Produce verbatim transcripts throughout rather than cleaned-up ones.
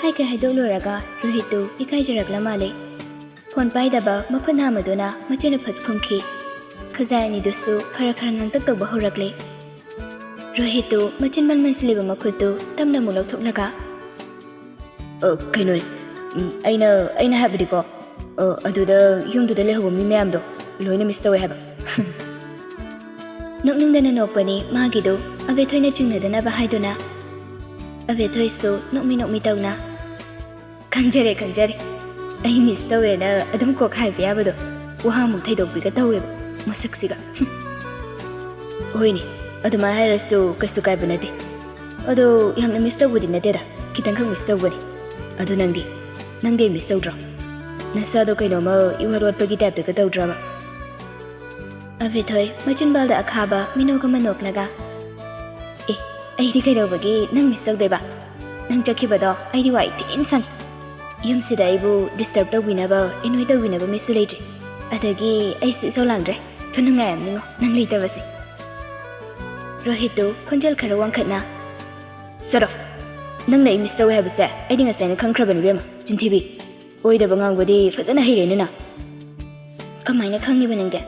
ꯍꯥꯏꯈꯩ ꯍꯥꯏꯗꯣꯛꯂꯨꯔꯒ ꯔꯣꯍꯤꯠꯇꯨ ꯏꯀꯥꯏꯖꯔꯛꯂ ꯃꯥꯜꯂꯦ꯫ ꯐꯣꯟ ꯄꯥꯏꯗꯕ ꯃꯈꯨꯠ ꯅꯥꯝꯃꯗꯨꯅ ꯃꯆꯤꯟ ꯐꯠ ꯈꯨꯝꯈꯤ꯫ ꯈꯖꯥꯏ ꯑꯅꯤꯗꯨꯁꯨ ꯈꯔ ꯈꯔ ꯉꯥꯡꯇꯛ ꯇꯧꯕ ꯍꯧꯔꯛꯂꯦ꯫ ꯔꯣꯍꯤꯠꯇꯨ ꯃꯆꯤꯟ ꯃꯟꯃꯟꯁꯤꯜꯂꯤꯕ ꯃꯈꯨꯠꯇꯨ ꯇꯞꯅ ꯑꯃꯨꯛ ꯂꯧꯊꯣꯛꯂꯒ, "ꯑ, ꯀꯩꯅꯣꯅꯦ, ꯎꯝ, ꯑꯩꯅ, ꯑꯩꯅ ꯍꯥꯏꯕꯗꯤꯀꯣ, ꯑ, ꯑꯗꯨꯗ ꯌꯨꯝꯗꯨꯗ ꯂꯩꯍꯧꯕ ꯃꯤ ꯃꯌꯥꯝꯗꯣ ꯂꯣꯏꯅ ꯃꯤꯁ ꯇꯧꯋꯦ ꯍꯥꯏꯕ꯫" ꯅꯣꯛꯅꯤꯡꯗꯅ ꯅꯣꯛꯄꯅꯤ ꯃꯥꯒꯤꯗꯨ, ꯑꯕꯦꯊꯣꯏꯅ ꯆꯤꯡꯅꯗꯅꯕ ꯍꯥꯏꯗꯨꯅ꯫ ꯑꯕꯦꯊꯣꯏꯁꯨ ꯅꯣꯛꯃꯤ ꯅꯣꯛꯃꯤ ꯇꯧꯅ, "ꯈꯪꯖꯔꯦ, ꯈꯪꯖꯔꯦ꯫ ꯑꯩ ꯃꯤꯁ ꯇꯧꯋꯦꯅ ꯑꯗꯨꯝ ꯀꯣꯛ ꯍꯥꯏꯕ ꯌꯥꯕꯗꯣ ꯋꯥꯍꯪꯃꯨꯛ ꯊꯩꯗꯣꯛꯄꯤꯒ ꯇꯧꯋꯦꯕ ꯃꯁꯛꯁꯤꯒ꯫" "ꯍꯣꯏꯅꯦ, ꯑꯗꯨꯃꯥꯏꯅ ꯍꯥꯏꯔꯁꯨ ꯀꯩꯁꯨ ꯀꯥꯏꯕ ꯅꯠꯇꯦ꯫ ꯑꯗꯣ ꯌꯥꯝꯅ ꯃꯤꯁ ꯇꯧꯕꯗꯤ ꯅꯠꯇꯦꯗ, ꯈꯤꯇꯪꯈꯛ ꯃꯤꯁ ꯇꯧꯕꯅꯤ꯫ ꯑꯗꯣ ꯅꯪꯗꯤ, ꯅꯪꯗꯤ ꯃꯤꯁ ꯇꯧꯗ꯭ꯔꯣ? ꯅꯁꯥꯗꯣ ꯀꯩꯅꯣꯝꯃ ꯏꯋꯥꯠ ꯋꯥꯠꯄꯒꯤ ꯇꯥꯏꯞꯇꯒ ꯇꯧꯗ꯭ꯔꯕ?" ꯑꯕꯦꯊꯣꯏ ꯃꯆꯤꯟꯕꯥꯜꯗ ꯑꯈꯥꯕ ꯃꯤꯅꯣꯛ ꯑꯃ ꯅꯣꯛꯂꯒ, "ꯑꯦ, ꯑꯩꯗꯤ ꯀꯩꯗꯧꯕꯒꯤ ꯅꯪ ꯃꯤꯁ ꯇꯧꯗꯣꯏꯕ? ꯅꯪ ꯆꯠꯈꯤꯕꯗꯣ ꯑꯩꯗꯤ ꯋꯥꯏ ꯊꯤꯅ ꯁꯪꯉꯤ꯫ ꯌꯨꯝꯁꯤꯗ ꯑꯩꯕꯨ ꯗꯤꯁꯇꯔꯕ ꯇꯧꯕꯤꯅꯕ, ꯑꯦꯅꯣꯏ ꯇꯧꯕꯤꯅꯕ ꯃꯤꯁꯨ ꯂꯩꯇ꯭ꯔꯦ꯫ ꯑꯗꯒꯤ ꯑꯩꯁꯨ ꯏꯁꯧ ꯂꯥꯡꯗ꯭ꯔꯦ꯫ ꯈꯔ ꯅꯨꯡꯉꯥꯏꯔꯝꯅꯤꯉꯣ ꯅꯪ ꯂꯩꯇꯕꯁꯦ꯫" ꯔꯣꯍꯤꯠꯇꯨ ꯈꯣꯟꯖꯦꯜ ꯈꯔ ꯋꯥꯡꯈꯠꯅ, "Shut up! ꯅꯪꯅ ꯑꯩ ꯃꯤꯁ ꯇꯧꯋꯦ ꯍꯥꯏꯕꯁꯦ ꯑꯩꯗꯤ ꯉꯁꯥꯏꯅ ꯈꯪꯈ꯭ꯔꯕꯅꯤ ꯏꯕꯦꯝꯃ, ꯆꯤꯟꯊꯤꯕꯤ꯫ ꯑꯣꯏꯗꯕ ꯉꯥꯡꯕꯗꯤ ꯐꯖꯅ ꯍꯩꯔꯦꯅꯦ ꯅꯪ꯫" "ꯀꯃꯥꯏꯅ ꯈꯪꯉꯤꯕ ꯅꯪꯗꯤ?"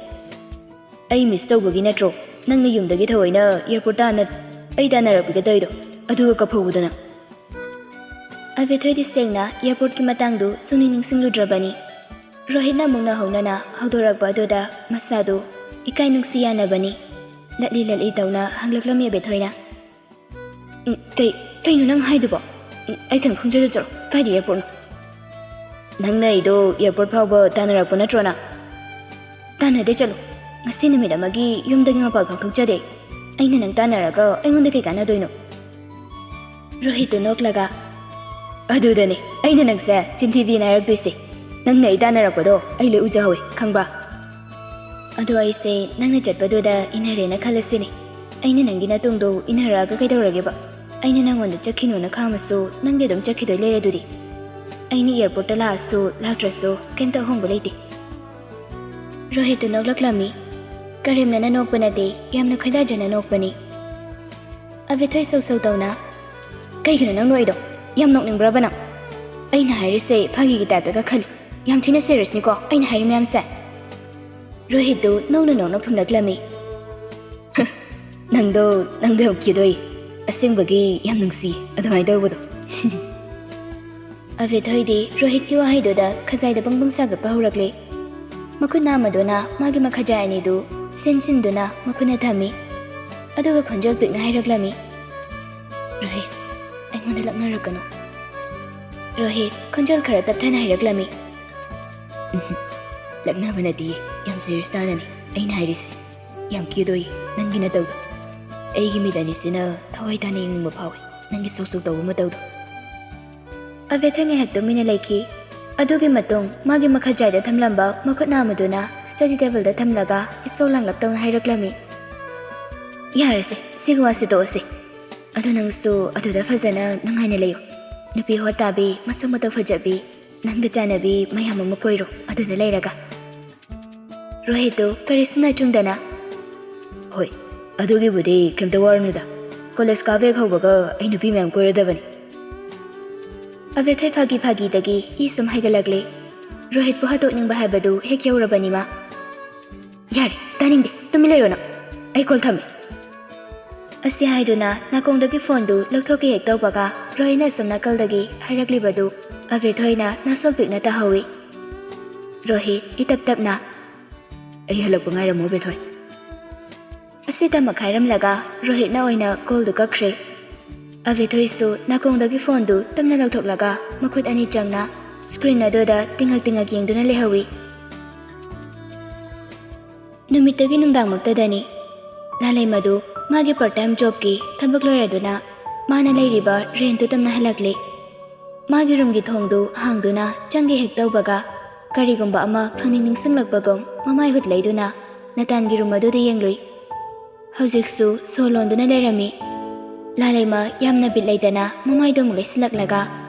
"ꯑꯩ ꯃꯤꯁ ꯇꯧꯕꯒꯤ ꯅꯠꯇ꯭ꯔꯣ ꯅꯪꯅ ꯌꯨꯝꯗꯒꯤ ꯊꯑꯣꯏꯅ ꯑꯦꯌꯔꯄꯣꯔꯠ ꯇꯥꯟꯅ ꯑꯩ ꯇꯥꯟꯅꯔꯛꯄꯤꯒꯗꯧꯔꯤꯗꯣ? ꯑꯗꯨꯒ ꯀꯞꯐꯧꯕꯗꯣ ꯅꯪ?" ꯑꯕꯦꯊꯣꯏꯗꯤ ꯁꯦꯡꯅ ꯑꯦꯌꯔꯄꯣꯔꯠꯀꯤ ꯃꯇꯥꯡꯗꯨ ꯁꯨꯡꯅꯤꯡ ꯅꯤꯡꯁꯤꯡꯂꯨꯗ꯭ꯔꯕꯅꯤ꯫ ꯔꯣꯍꯤꯠꯅ ꯑꯃꯨꯛ ꯅꯧꯍꯧꯅꯅ ꯍꯧꯗꯣꯔꯛꯄ ꯑꯗꯨꯗ ꯃꯁꯥꯗꯨ ꯏꯀꯥꯏ ꯅꯨꯡꯁꯤ ꯌꯥꯅꯕꯅꯤ꯫ ꯂꯠꯂꯤ ꯂꯠꯂꯤ ꯇꯧꯅ ꯍꯪꯂꯛꯂꯝꯃꯤ ꯑꯕꯦꯊꯣꯏꯅ꯫ "ꯎꯝ, ꯀꯩ, ꯀꯩꯅꯣ ꯅꯪ ꯍꯥꯏꯗꯨꯕꯣ? ꯎꯝ, ꯑꯩ ꯀꯩꯝ ꯈꯪꯖꯗꯦ, ꯆꯠꯂꯣ꯫ ꯀꯥꯏꯗ ꯑꯦꯌꯔꯄꯣꯔꯠꯅꯣ?" "ꯅꯪꯅ ꯑꯩꯗꯣ ꯑꯦꯌꯔꯄꯣꯔꯠ ꯐꯥꯎꯕ ꯇꯥꯟꯅꯔꯛꯄ ꯅꯠꯇ꯭ꯔꯣ ꯅꯪ?" "ꯇꯥꯟꯅꯗꯦ, ꯆꯠꯂꯣ꯫ ꯉꯁꯤ ꯅꯨꯃꯤꯠ ꯑꯃꯒꯤ ꯌꯨꯝꯗꯒꯤ ꯃꯄꯥꯟ ꯐꯥꯎ ꯊꯣꯛꯆꯗꯦ꯫ ꯑꯩꯅ ꯅꯪ ꯇꯥꯟꯅꯔꯒ ꯑꯩꯉꯣꯟꯗ ꯀꯩ ꯀꯥꯟꯅꯗꯣꯏꯅꯣ?" ꯔꯣꯍꯤꯠꯇꯨ ꯅꯣꯛꯂꯒ, "ꯑꯗꯨꯗꯅꯦ ꯑꯩꯅ ꯅꯪꯁꯦ ꯆꯤꯟꯊꯤꯕꯤꯅ ꯍꯥꯏꯔꯛꯇꯣꯏꯁꯦ꯫ ꯅꯪꯅ ꯑꯩ ꯇꯥꯟꯅꯔꯛꯄꯗꯣ ꯑꯩ ꯂꯣꯏ ꯎꯖꯍꯧꯋꯦ, ꯈꯪꯕ꯭ꯔꯥ? ꯑꯗꯣ ꯑꯩꯁꯦ ꯅꯪꯅ ꯆꯠꯄꯗꯨꯗ ꯏꯟꯅꯔꯦꯅ ꯈꯜꯂꯁꯤꯅꯦ꯫ ꯑꯩꯅ ꯅꯪꯒꯤ ꯅꯇꯨꯡꯗꯣ ꯏꯟꯅꯔꯛꯑꯒ ꯀꯩꯗꯧꯔꯒꯦꯕ? ꯑꯩꯅ ꯅꯪꯉꯣꯟꯗ ꯆꯠꯈꯤꯅꯣꯅ ꯈꯥꯝꯃꯁꯨ ꯅꯪꯗꯤ ꯑꯗꯨꯝ ꯆꯠꯈꯤꯗꯣꯏ ꯂꯩꯔꯗꯨꯗꯤ꯫ ꯑꯩꯅ ꯑꯦꯌꯔꯄꯣꯔꯠꯇ ꯂꯥꯛꯑꯁꯨ ꯂꯥꯛꯇ꯭ꯔꯁꯨ ꯀꯩꯝꯇ ꯑꯍꯣꯡꯕ ꯂꯩꯇꯦ꯫" ꯔꯣꯍꯤꯠꯇꯨ ꯅꯣꯛꯂꯛꯂꯝꯃꯤ꯫ ꯀꯔꯦꯝꯅꯅ ꯅꯣꯛꯄ ꯅꯠꯇꯦ, ꯌꯥꯝꯅ ꯈꯣꯏꯗꯥꯖꯅ ꯅꯣꯛꯄꯅꯤ꯫ ꯑꯕꯦꯊꯣꯏ ꯁꯧ ꯁꯧ ꯇꯧꯅ, "ꯀꯩꯒꯤꯅꯣ ꯅꯪ ꯅꯣꯛꯏꯗꯣ? ꯌꯥꯝ ꯅꯣꯛꯅꯤꯡꯕ꯭ꯔꯕ ꯅꯪ?" ꯑꯩꯅ ꯍꯥꯏꯔꯤꯁꯦ ꯐꯥꯒꯤꯒꯤ ꯇꯥꯏꯞꯇꯒ ꯈꯜꯂꯤ꯫ ꯌꯥꯝ ꯊꯤꯅ ꯁꯦꯔꯤꯌꯁꯅꯤꯀꯣ ꯑꯩꯅ ꯍꯥꯏꯔꯤ ꯃꯌꯥꯝꯁꯦ꯫ ꯔꯣꯍꯤꯠꯇꯨ ꯅꯧꯅ ꯅꯧꯅ ꯈꯨꯝꯂꯛꯂꯝꯃꯤ꯫ "ꯅꯪꯗꯣ ꯅꯪꯗꯣ ꯌꯥꯝ ꯀ꯭ꯌꯨꯠ ꯑꯣꯏ꯫ ꯑꯁꯦꯡꯕꯒꯤ ꯌꯥꯝ ꯅꯨꯡꯁꯤ ꯑꯗꯨꯃꯥꯏꯅ ꯇꯧꯕꯗꯣ꯫" ꯑꯕꯦꯊꯣꯏꯗꯤ ꯔꯣꯍꯤꯠꯀꯤ ꯋꯥꯍꯩꯗꯨꯗ ꯈꯖꯥꯏꯗ ꯕꯪ ꯕꯪ ꯁꯥꯒꯠꯄ ꯍꯧꯔꯛꯂꯦ꯫ ꯃꯈꯨꯠ ꯅꯥꯝꯃꯗꯨꯅ ꯃꯥꯒꯤ ꯃꯈꯖꯥꯏ ꯑꯅꯤꯗꯨ ꯁꯤꯟ ꯁꯤꯟꯗꯨꯅ ꯃꯈꯨꯠꯅ ꯊꯝꯃꯤ꯫ ꯑꯗꯨꯒ ꯈꯣꯟꯖꯦꯜ ꯄꯤꯛꯅ ꯍꯥꯏꯔꯛꯂꯝꯃꯤ, "ꯔꯣꯍꯤꯠ, ꯑꯩꯉꯣꯟꯗ ꯂꯛꯅꯔꯛꯀꯅꯨ꯫" ꯔꯣꯍꯤꯠ ꯈꯣꯟꯖꯦꯜ ꯈꯔ ꯇꯞꯊꯅ ꯍꯥꯏꯔꯛꯂꯝꯃꯤ, "ꯎꯝꯍꯨꯝ, ꯂꯛꯅꯕ ꯅꯠꯇꯤꯌꯦ, ꯌꯥꯝ ꯁꯦꯔꯤꯌꯁ ꯇꯥꯅꯅꯤ ꯑꯩꯅ ꯍꯥꯏꯔꯤꯁꯦ꯫ ꯌꯥꯝ ꯀ꯭ꯌꯨꯠ ꯑꯣꯏꯌꯦ ꯅꯪꯒꯤ ꯅꯇꯧꯗꯣ꯫ ꯑꯩꯒꯤ ꯃꯤꯠ ꯑꯅꯤꯁꯤꯅ ꯊꯋꯥꯏ ꯇꯥꯅ ꯌꯦꯡꯅꯤꯡꯕ ꯐꯥꯎꯏ ꯅꯪꯒꯤ ꯁꯣꯛ ꯁꯣꯛ ꯇꯧꯕ ꯃꯇꯧꯗꯣ꯫" ꯑꯕꯦꯊꯣꯏ ꯉꯥꯏꯍꯥꯛ ꯇꯨꯃꯤꯟꯅ ꯂꯩꯈꯤ꯫ ꯑꯗꯨꯒꯤ ꯃꯇꯨꯡ ꯃꯥꯒꯤ ꯃꯈꯖꯥꯏꯗ ꯊꯝꯂꯝꯕ ꯃꯈꯨꯠ ꯅꯥꯝꯃꯗꯨꯅ ꯁ꯭ꯇꯗꯤ ꯇꯦꯕꯜꯗ ꯊꯝꯂꯒ ꯏꯁꯧ ꯂꯥꯡꯂꯞ ꯇꯧꯅ ꯍꯥꯏꯔꯛꯂꯝꯃꯤ, "ꯌꯥꯔꯦꯁꯦ, ꯁꯤꯒꯤ ꯋꯥꯁꯤ ꯇꯣꯛꯑꯁꯤ꯫ ꯑꯗꯣ ꯅꯪꯁꯨ ꯑꯗꯨꯗ ꯐꯖꯅ ꯅꯨꯡꯉꯥꯏꯅ ꯂꯩꯌꯨ꯫ ꯅꯨꯄꯤ ꯍꯣꯠ ꯇꯥꯕꯤ, ꯃꯁꯛ ꯃꯇꯧ ꯐꯖꯕꯤ, ꯅꯪꯒ ꯆꯥꯟꯅꯕꯤ ꯃꯌꯥꯝ ꯑꯃ ꯀꯣꯏꯔꯣ ꯑꯗꯨꯗ ꯂꯩꯔꯒ꯫" ꯔꯣꯍꯤꯠꯇꯨ ꯀꯔꯤꯁꯨ ꯅꯥꯆꯨꯡꯗꯅ, "ꯍꯣꯏ, ꯑꯗꯨꯒꯤꯕꯨꯗꯤ ꯀꯩꯝꯇ ꯋꯥꯔꯨꯅꯨꯗ꯫ ꯀꯣꯂꯦꯖ ꯀꯥꯕ ꯍꯦꯛ ꯍꯧꯕꯒ ꯑꯩ ꯅꯨꯄꯤ ꯃꯌꯥꯝ ꯀꯣꯏꯔꯗꯕꯅꯤ꯫" ꯑꯕꯦꯊꯣꯏ ꯐꯥꯒꯤ ꯐꯥꯒꯤꯗꯒꯤ ꯏ ꯁꯨꯝ ꯍꯥꯏꯒꯠꯂꯛꯂꯦ꯫ ꯔꯣꯍꯤꯠꯄꯨ ꯍꯥꯠꯇꯣꯛꯅꯤꯡꯕ ꯍꯥꯏꯕꯗꯨ ꯍꯦꯛ ꯌꯧꯔꯕꯅꯤ ꯃꯥ꯫ "ꯌꯥꯔꯦ, ꯇꯥꯅꯤꯡꯗꯦ, ꯇꯨꯃꯤꯟ ꯂꯩꯔꯣ ꯅꯪ꯫ ꯑꯩ ꯀꯣꯜ ꯊꯝꯃꯦ꯫" ꯑꯁꯤ ꯍꯥꯏꯗꯨꯅ ꯅꯥꯀꯣꯡꯗꯒꯤ ꯐꯣꯟꯗꯨ ꯂꯧꯊꯣꯛꯀꯦ ꯍꯦꯛ ꯇꯧꯕꯒ ꯔꯣꯍꯤꯠꯅ ꯑꯁꯣꯝ ꯅꯥꯀꯜꯗꯒꯤ ꯍꯥꯏꯔꯛꯂꯤꯕꯗꯨ ꯑꯕꯦꯊꯣꯏꯅ ꯅꯥꯁꯣꯜ ꯄꯤꯛꯅ ꯇꯥꯍꯧꯏ꯫ ꯔꯣꯍꯤꯠ ꯏꯇꯞ ꯇꯞꯅ, "ꯑꯩ ꯍꯜꯂꯛꯄ ꯉꯥꯏꯔꯝꯃꯣ ꯑꯕꯦꯊꯣꯏ꯫" ꯑꯁꯤ ꯇꯃꯛ ꯍꯥꯏꯔꯝꯂꯒ ꯔꯣꯍꯤꯠꯅ ꯑꯣꯏꯅ ꯀꯣꯜꯗꯨ ꯀꯛꯈ꯭ꯔꯦ꯫ ꯑꯕꯦꯊꯣꯏꯁꯨ ꯅꯥꯀꯣꯡꯗꯒꯤ ꯐꯣꯟꯗꯨ ꯇꯞꯅ ꯂꯧꯊꯣꯛꯂꯒ ꯃꯈꯨꯠ ꯑꯅꯤ ꯆꯪꯅ ꯁ꯭ꯀ꯭ꯔꯤꯟ ꯑꯗꯨꯗ ꯇꯤꯡꯉꯛ ꯇꯤꯡꯉꯛ ꯌꯦꯡꯗꯨꯅ ꯂꯩꯍꯧꯏ꯫ ꯅꯨꯃꯤꯠꯇꯒꯤ ꯅꯨꯡꯗꯥꯡꯃꯛꯇꯗꯅꯤ ꯂꯥꯂꯩꯃꯗꯨ ꯃꯥꯒꯤ ꯄꯥꯔꯠ ꯇꯥꯏꯝ ꯖꯣꯕꯀꯤ ꯊꯕꯛ ꯂꯣꯏꯔꯗꯨꯅ ꯃꯥꯅ ꯂꯩꯔꯤꯕ ꯔꯦꯟꯠꯇꯨ ꯇꯝꯅ ꯍꯜꯂꯛꯂꯦ꯫ ꯃꯥꯒꯤ ꯔꯨꯝꯒꯤ ꯊꯣꯡꯗꯨ ꯍꯥꯡꯗꯨꯅ ꯆꯪꯒꯦ ꯍꯦꯛ ꯇꯧꯕꯒ ꯀꯔꯤꯒꯨꯝꯕ ꯑꯃ ꯈꯪꯅꯤꯡ ꯅꯤꯡꯁꯤꯡꯂꯛꯄꯒꯨꯝ ꯃꯃꯥꯏ ꯍꯨꯠ ꯂꯩꯗꯨꯅ ꯅꯇꯥꯟꯒꯤ ꯔꯨꯝ ꯑꯗꯨꯗ ꯌꯦꯡꯂꯨꯏ꯫ ꯍꯧꯖꯤꯛꯁꯨ ꯁꯣ ꯂꯣꯟꯗꯨꯅ ꯂꯩꯔꯝꯃꯤ꯫ ꯂꯥꯂꯩꯃ ꯌꯥꯝꯅ ꯕꯤꯠ ꯂꯩꯇꯅ ꯃꯃꯥꯏꯗꯣ ꯑꯃꯨꯛ ꯂꯩꯁꯤꯜꯂꯛꯂꯒ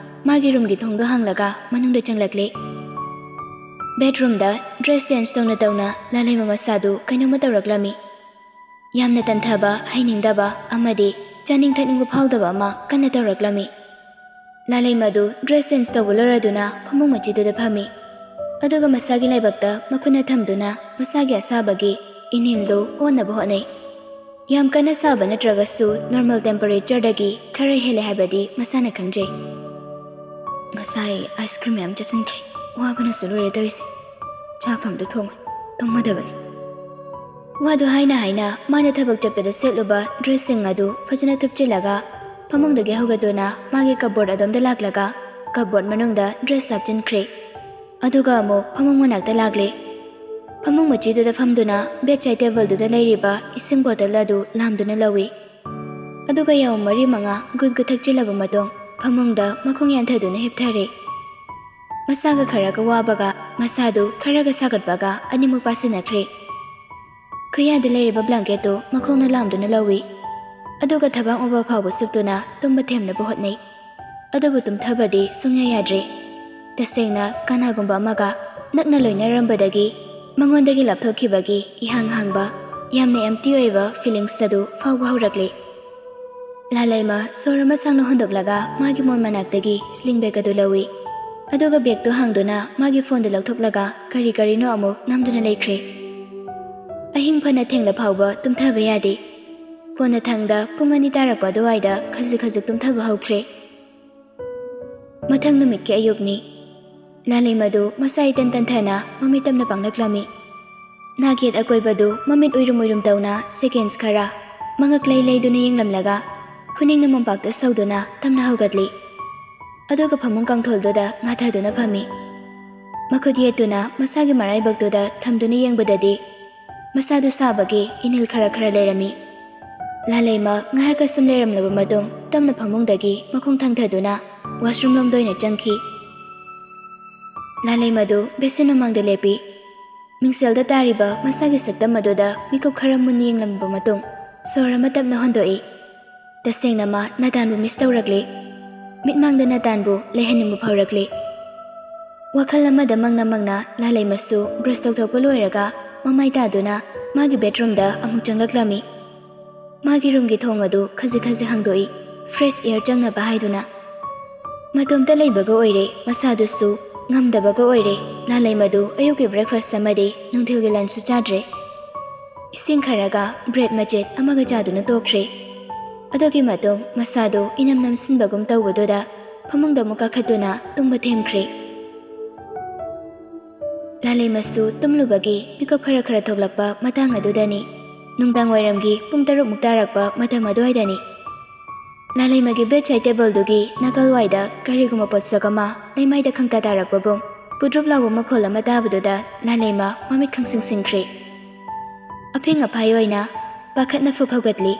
ꯃꯥꯒꯤ ꯔꯨꯝꯒꯤ ꯊꯣꯡꯗꯣ ꯍꯥꯡꯂꯒ ꯃꯅꯨꯡꯗ ꯆꯪꯂꯛꯂꯦ꯫ ꯕꯦꯗꯔꯨꯝꯗ ꯗ꯭ꯔꯦꯁ ꯆꯦꯟꯖ ꯇꯧꯅ ꯇꯧꯅ ꯂꯥꯂꯩꯃ ꯃꯁꯥꯗꯨ ꯀꯩꯅꯣꯝꯃ ꯇꯧꯔꯛꯂꯝꯃꯤ꯫ ꯌꯥꯝꯅ ꯇꯟꯊꯕ, ꯍꯩꯅꯤꯡꯗꯕ ꯑꯃꯗꯤ ꯆꯥꯅꯤꯡ ꯊꯛꯅꯤꯡꯕ ꯐꯥꯎꯗꯕ ꯑꯃ ꯀꯟꯅ ꯇꯧꯔꯛꯂꯝꯃꯤ꯫ ꯂꯥꯂꯩꯃꯗꯨ dress change ꯇꯧꯕ ꯂꯣꯏꯔꯗꯨꯅ ꯐꯃꯨꯡ ꯃꯆꯤꯗꯨꯗ ꯐꯝꯃꯤ꯫ ꯑꯗꯨꯒ ꯃꯁꯥꯒꯤ ꯂꯥꯏꯕꯛꯇ ꯃꯈꯨꯠꯅ ꯊꯝꯗꯨꯅ ꯃꯁꯥꯒꯤ ꯑꯁꯥꯕꯒꯤ ꯏꯅꯤꯜꯗꯨ ꯑꯣꯟꯅꯕ ꯍꯣꯠꯅꯩ꯫ ꯌꯥꯝ ꯀꯟꯅ ꯁꯥꯕ ꯅꯠꯇ꯭ꯔꯒꯁꯨ normal temperatureꯗꯒꯤ ꯈꯔ ꯍꯦꯜꯂꯦ ꯍꯥꯏꯕꯗꯤ ꯃꯁꯥꯅ ꯈꯪꯖꯩ꯫ "ꯉꯁꯥꯏ ice cream ꯃꯌꯥꯝ ꯆꯥꯁꯤꯟꯈ꯭ꯔꯦ, ꯋꯥꯕꯅꯁꯨ ꯂꯣꯏꯔꯦ ꯇꯧꯔꯤꯁꯦ꯫ ꯆꯥꯛ ꯑꯝꯇ ꯊꯣꯡꯉꯣꯏ, ꯇꯨꯝꯃꯗꯕꯅꯤ꯫" ꯋꯥꯗꯨ ꯍꯥꯏꯅ ꯍꯥꯏꯅ ꯃꯥꯅ ꯊꯕꯛ ꯆꯠꯄꯗ ꯁꯦꯠꯂꯨꯕ dressꯁꯤꯡ ꯑꯗꯨ ꯐꯖꯅ ꯊꯨꯞꯆꯤꯜꯂꯒ ꯐꯃꯨꯡꯗꯒꯤ ꯍꯧꯒꯠꯇꯨꯅ ꯃꯥꯒꯤ cupboard ꯑꯗꯣꯝꯗ ꯂꯥꯛꯂꯒ cupboard ꯃꯅꯨꯡꯗ dress ꯍꯥꯞꯆꯤꯟꯈ꯭ꯔꯦ꯫ ꯑꯗꯨꯒ ꯑꯃꯨꯛ ꯐꯃꯨꯡ ꯃꯅꯥꯛꯇ ꯂꯥꯛꯂꯦ꯫ ꯐꯃꯨꯡ ꯃꯆꯤꯗꯨꯗ ꯐꯝꯗꯨꯅ bedside tableꯗꯨꯗ ꯂꯩꯔꯤꯕ ꯏꯁꯤꯡ bottle ꯑꯗꯨ ꯂꯥꯝꯗꯨꯅ ꯂꯧꯏ꯫ ꯑꯗꯨꯒ ꯌꯥꯎꯝ ꯃꯔꯤ ꯃꯉꯥ ꯒꯨꯠ ꯒꯨꯠ ꯊꯛꯆꯤꯜꯂꯕ ꯃꯇꯨꯡ ꯐꯃꯨꯡꯗ ꯃꯈꯣꯡ ꯌꯥꯟꯊꯗꯨꯅ ꯍꯤꯞꯊꯔꯦ꯫ ꯃꯁꯥꯒ ꯈꯔꯒ ꯋꯥꯕꯒ ꯃꯁꯥꯗꯨ ꯈꯔꯒ ꯁꯥꯒꯠꯄꯒ ꯑꯅꯤꯃꯛ ꯄꯥꯁꯤꯟꯅꯈ꯭ꯔꯦ꯫ ꯈꯨꯌꯥꯗ ꯂꯩꯔꯤꯕ blanketꯇꯨ ꯃꯈꯣꯡꯅ ꯂꯥꯝꯗꯨꯅ ꯂꯧꯏ꯫ ꯑꯗꯨꯒ ꯊꯕꯥꯛ ꯃꯄꯥ ꯐꯥꯎꯕ ꯁꯨꯞꯇꯨꯅ ꯇꯨꯝꯕ ꯊꯦꯝꯅꯕ ꯍꯣꯠꯅꯩ꯫ ꯑꯗꯨꯕꯨ ꯇꯨꯝꯊꯕꯗꯤ ꯁꯨꯡꯌꯥ ꯌꯥꯗ꯭ꯔꯦ꯫ ꯇꯁꯦꯡꯅ ꯀꯅꯥꯒꯨꯝꯕ ꯑꯃꯒ ꯅꯛꯅ ꯂꯣꯏꯅꯔꯝꯕꯗꯒꯤ ꯃꯉꯣꯟꯗꯒꯤ ꯂꯥꯞꯊꯣꯛꯈꯤꯕꯒꯤ ꯏꯍꯥꯡ ꯍꯥꯡꯕ, ꯌꯥꯝꯅ empty ꯑꯣꯏꯕ feelings ꯑꯗꯨ ꯐꯥꯎꯕ ꯍꯧꯔꯛꯂꯦ꯫ ꯂꯥꯂꯩꯃ ꯁꯣꯔ ꯑꯃ ꯁꯥꯡꯅ ꯍꯣꯟꯗꯣꯛꯂꯒ ꯃꯥꯒꯤ ꯃꯣꯟ ꯃꯅꯥꯛꯇꯒꯤ sling bag ꯑꯗꯨ ꯂꯧꯏ꯫ ꯑꯗꯨꯒ bagꯇꯨ ꯍꯥꯡꯗꯨꯅ ꯃꯥꯒꯤ phoneꯗꯨ ꯂꯧꯊꯣꯛꯂꯒ ꯀꯔꯤ ꯀꯔꯤꯅꯣ ꯑꯃꯨꯛ ꯅꯝꯗꯨꯅ ꯂꯩꯈ꯭ꯔꯦ꯫ ꯑꯍꯤꯡ ꯐꯅ ꯊꯦꯡꯂ ꯐꯥꯎꯕ ꯇꯨꯝꯊꯕ ꯌꯥꯗꯦ꯫ ꯀꯣꯟꯅꯊꯪꯗ ꯄꯨꯡ ꯑꯅꯤ ꯇꯥꯔꯛꯄ ꯑꯗꯨꯋꯥꯏꯗ ꯈꯖꯤꯛ ꯈꯖꯤꯛ ꯇꯨꯝꯊꯕ ꯍꯧꯈ꯭ꯔꯦ꯫ ꯃꯊꯪ ꯅꯨꯃꯤꯠꯀꯤ ꯑꯌꯨꯛꯅꯤ꯫ ꯂꯥꯂꯩꯃꯗꯨ ꯃꯁꯥ ꯏꯇꯟ ꯇꯟꯊꯅ ꯃꯃꯤꯠ ꯇꯞꯅ ꯄꯥꯡꯂꯛꯂꯝꯃꯤ꯫ ꯅꯥꯛꯌꯦꯠ ꯑꯀꯣꯏꯕꯗꯨ ꯃꯃꯤꯠ ꯎꯏꯔꯨꯝ ꯎꯏꯔꯨꯝ ꯇꯧꯅ seconds ꯈꯔ ꯃꯉꯛ ꯂꯩ ꯂꯩꯗꯨꯅ ꯌꯦꯡꯂꯝꯂꯒ ꯈꯨꯅꯤꯡꯅ ꯃꯣꯝꯄꯥꯛꯇ ꯁꯧꯗꯨꯅ ꯇꯞꯅ ꯍꯧꯒꯠꯂꯤ꯫ ꯑꯗꯨꯒ ꯐꯃꯨꯡ ꯀꯥꯡꯊꯣꯜꯗꯨꯗ ꯉꯥꯊꯗꯨꯅ ꯐꯝꯃꯤ꯫ ꯃꯈꯨꯠ ꯌꯦꯠꯇꯨꯅ ꯃꯁꯥꯒꯤ ꯃꯔꯥꯏꯕꯛꯇꯨꯗ ꯊꯝꯗꯨꯅ ꯌꯦꯡꯕꯗꯗꯤ ꯃꯁꯥꯗꯨ ꯁꯥꯕꯒꯤ ꯏꯅꯤꯜ ꯈꯔ ꯈꯔ ꯂꯩꯔꯝꯃꯤ꯫ ꯂꯥꯂꯩꯃ ꯉꯥꯏꯍꯥꯛ ꯑꯁꯨꯝ ꯂꯩꯔꯝꯂꯕ ꯃꯇꯨꯡ ꯇꯞꯅ ꯐꯃꯨꯡꯗꯒꯤ ꯃꯈꯣꯡ ꯊꯥꯡꯊꯗꯨꯅ washroom ꯂꯣꯝꯗ ꯑꯣꯏꯅ ꯆꯪꯈꯤ꯫ ꯂꯥꯂꯩꯃꯗꯨ basin ꯃꯃꯥꯡꯗ ꯂꯦꯞꯄꯤ꯫ ꯃꯤꯡꯁꯦꯜꯗ ꯇꯥꯔꯤꯕ ꯃꯁꯥꯒꯤ ꯁꯛꯇꯝ ꯑꯗꯨꯗ ꯃꯤꯀꯨꯞ ꯈꯔ ꯃꯨꯟꯅ ꯌꯦꯡꯂꯝꯂꯕ ꯃꯇꯨꯡ ꯁꯣꯔ ꯑꯃ ꯇꯞꯅ ꯍꯣꯟꯗꯣꯛꯏ꯫ ꯇꯁꯦꯡꯅ ꯃꯥ ꯅꯇꯥꯟꯕꯨ miss ꯇꯧꯔꯛꯂꯦ꯫ ꯃꯤꯠꯃꯥꯡꯗ ꯅꯇꯥꯟꯕꯨ ꯂꯩꯍꯟꯅꯤꯡꯕ ꯐꯥꯎꯔꯛꯂꯦ꯫ ꯋꯥꯈꯜ ꯑꯃꯗ ꯃꯪꯅ ꯃꯪꯅ ꯂꯥꯂꯩꯃꯁꯨ brush ꯇꯧꯊꯣꯛꯄ ꯂꯣꯏꯔꯒ ꯃꯃꯥꯏ ꯇꯥꯗꯨꯅ ꯃꯥꯒꯤ bedroomꯗ ꯑꯃꯨꯛ ꯆꯪꯂꯛꯂꯝꯃꯤ꯫ ꯃꯥꯒꯤ roomꯒꯤ ꯊꯣꯡ ꯑꯗꯨ ꯈꯖꯤꯛ ꯈꯖꯤꯛ ꯍꯥꯡꯗꯣꯛꯏ, fresh air ꯆꯪꯅꯕ ꯍꯥꯏꯗꯨꯅ꯫ ꯃꯇꯣꯝꯇ ꯂꯩꯕꯒ ꯑꯣꯏꯔꯦ, ꯃꯁꯥꯗꯨꯁꯨ ꯉꯝꯗꯕꯒ ꯑꯣꯏꯔꯦ꯫ ꯂꯥꯂꯩꯃꯗꯨ ꯑꯌꯨꯛꯀꯤ breakfast ꯑꯃꯗꯤ ꯅꯨꯡꯊꯤꯜꯒꯤ lunchꯁꯨ ꯆꯥꯗ꯭ꯔꯦ꯫ ꯏꯁꯤꯡ ꯈꯔꯒ bread ꯃꯆꯦꯠ ꯑꯃꯒ ꯆꯥꯗꯨꯅ ꯇꯣꯛꯈ꯭ꯔꯦ꯫ ꯑꯗꯨꯒꯤ ꯃꯇꯨꯡ ꯃꯁꯥꯗꯨ ꯏꯅꯝ ꯅꯝꯁꯤꯟꯕꯒꯨꯝ ꯇꯧꯕꯗꯨꯗ ꯐꯃꯨꯡꯗ ꯑꯃꯨꯛ ꯀꯥꯈꯠꯇꯨꯅ ꯇꯨꯝꯕ ꯊꯦꯝꯈ꯭ꯔꯦ꯫ ꯂꯥꯂꯩꯃꯁꯨ ꯇꯨꯝꯂꯨꯕꯒꯤ ꯃꯤꯀꯞ ꯈꯔ ꯈꯔ ꯊꯣꯛꯂꯛꯄ ꯃꯇꯥꯡ ꯑꯗꯨꯗꯅꯤ꯫ ꯅꯨꯡꯗꯥꯡ ꯋꯥꯏꯔꯝꯒꯤ ꯄꯨꯡ ꯇꯔꯨꯛꯃꯨꯛ ꯇꯥꯔꯛꯄ ꯃꯇꯝ ꯑꯗꯨꯋꯥꯏꯗꯅꯤ꯫ ꯂꯥꯂꯩꯃꯒꯤ bedside tableꯗꯨꯒꯤ ꯅꯥꯀꯜꯋꯥꯏꯗ ꯀꯔꯤꯒꯨꯝꯕ ꯄꯣꯠꯁꯛ ꯑꯃ ꯂꯩꯃꯥꯏꯗ ꯈꯪꯇꯥ ꯇꯥꯔꯛꯄꯒꯨꯝ ꯄꯨꯗ꯭ꯔꯨꯞ ꯂꯥꯎꯕ ꯃꯈꯣꯜ ꯑꯃ ꯇꯥꯕꯗꯨꯗ ꯂꯥꯂꯩꯃ ꯃꯃꯤꯠ ꯈꯪꯁꯤꯡ ꯁꯤꯡꯈ꯭ꯔꯦ꯫ ꯑꯐꯤꯡ ꯑꯐꯥꯏ ꯑꯣꯏꯅ ꯄꯥꯈꯠꯅ ꯐꯨꯛ ꯍꯧꯒꯠꯂꯤ꯫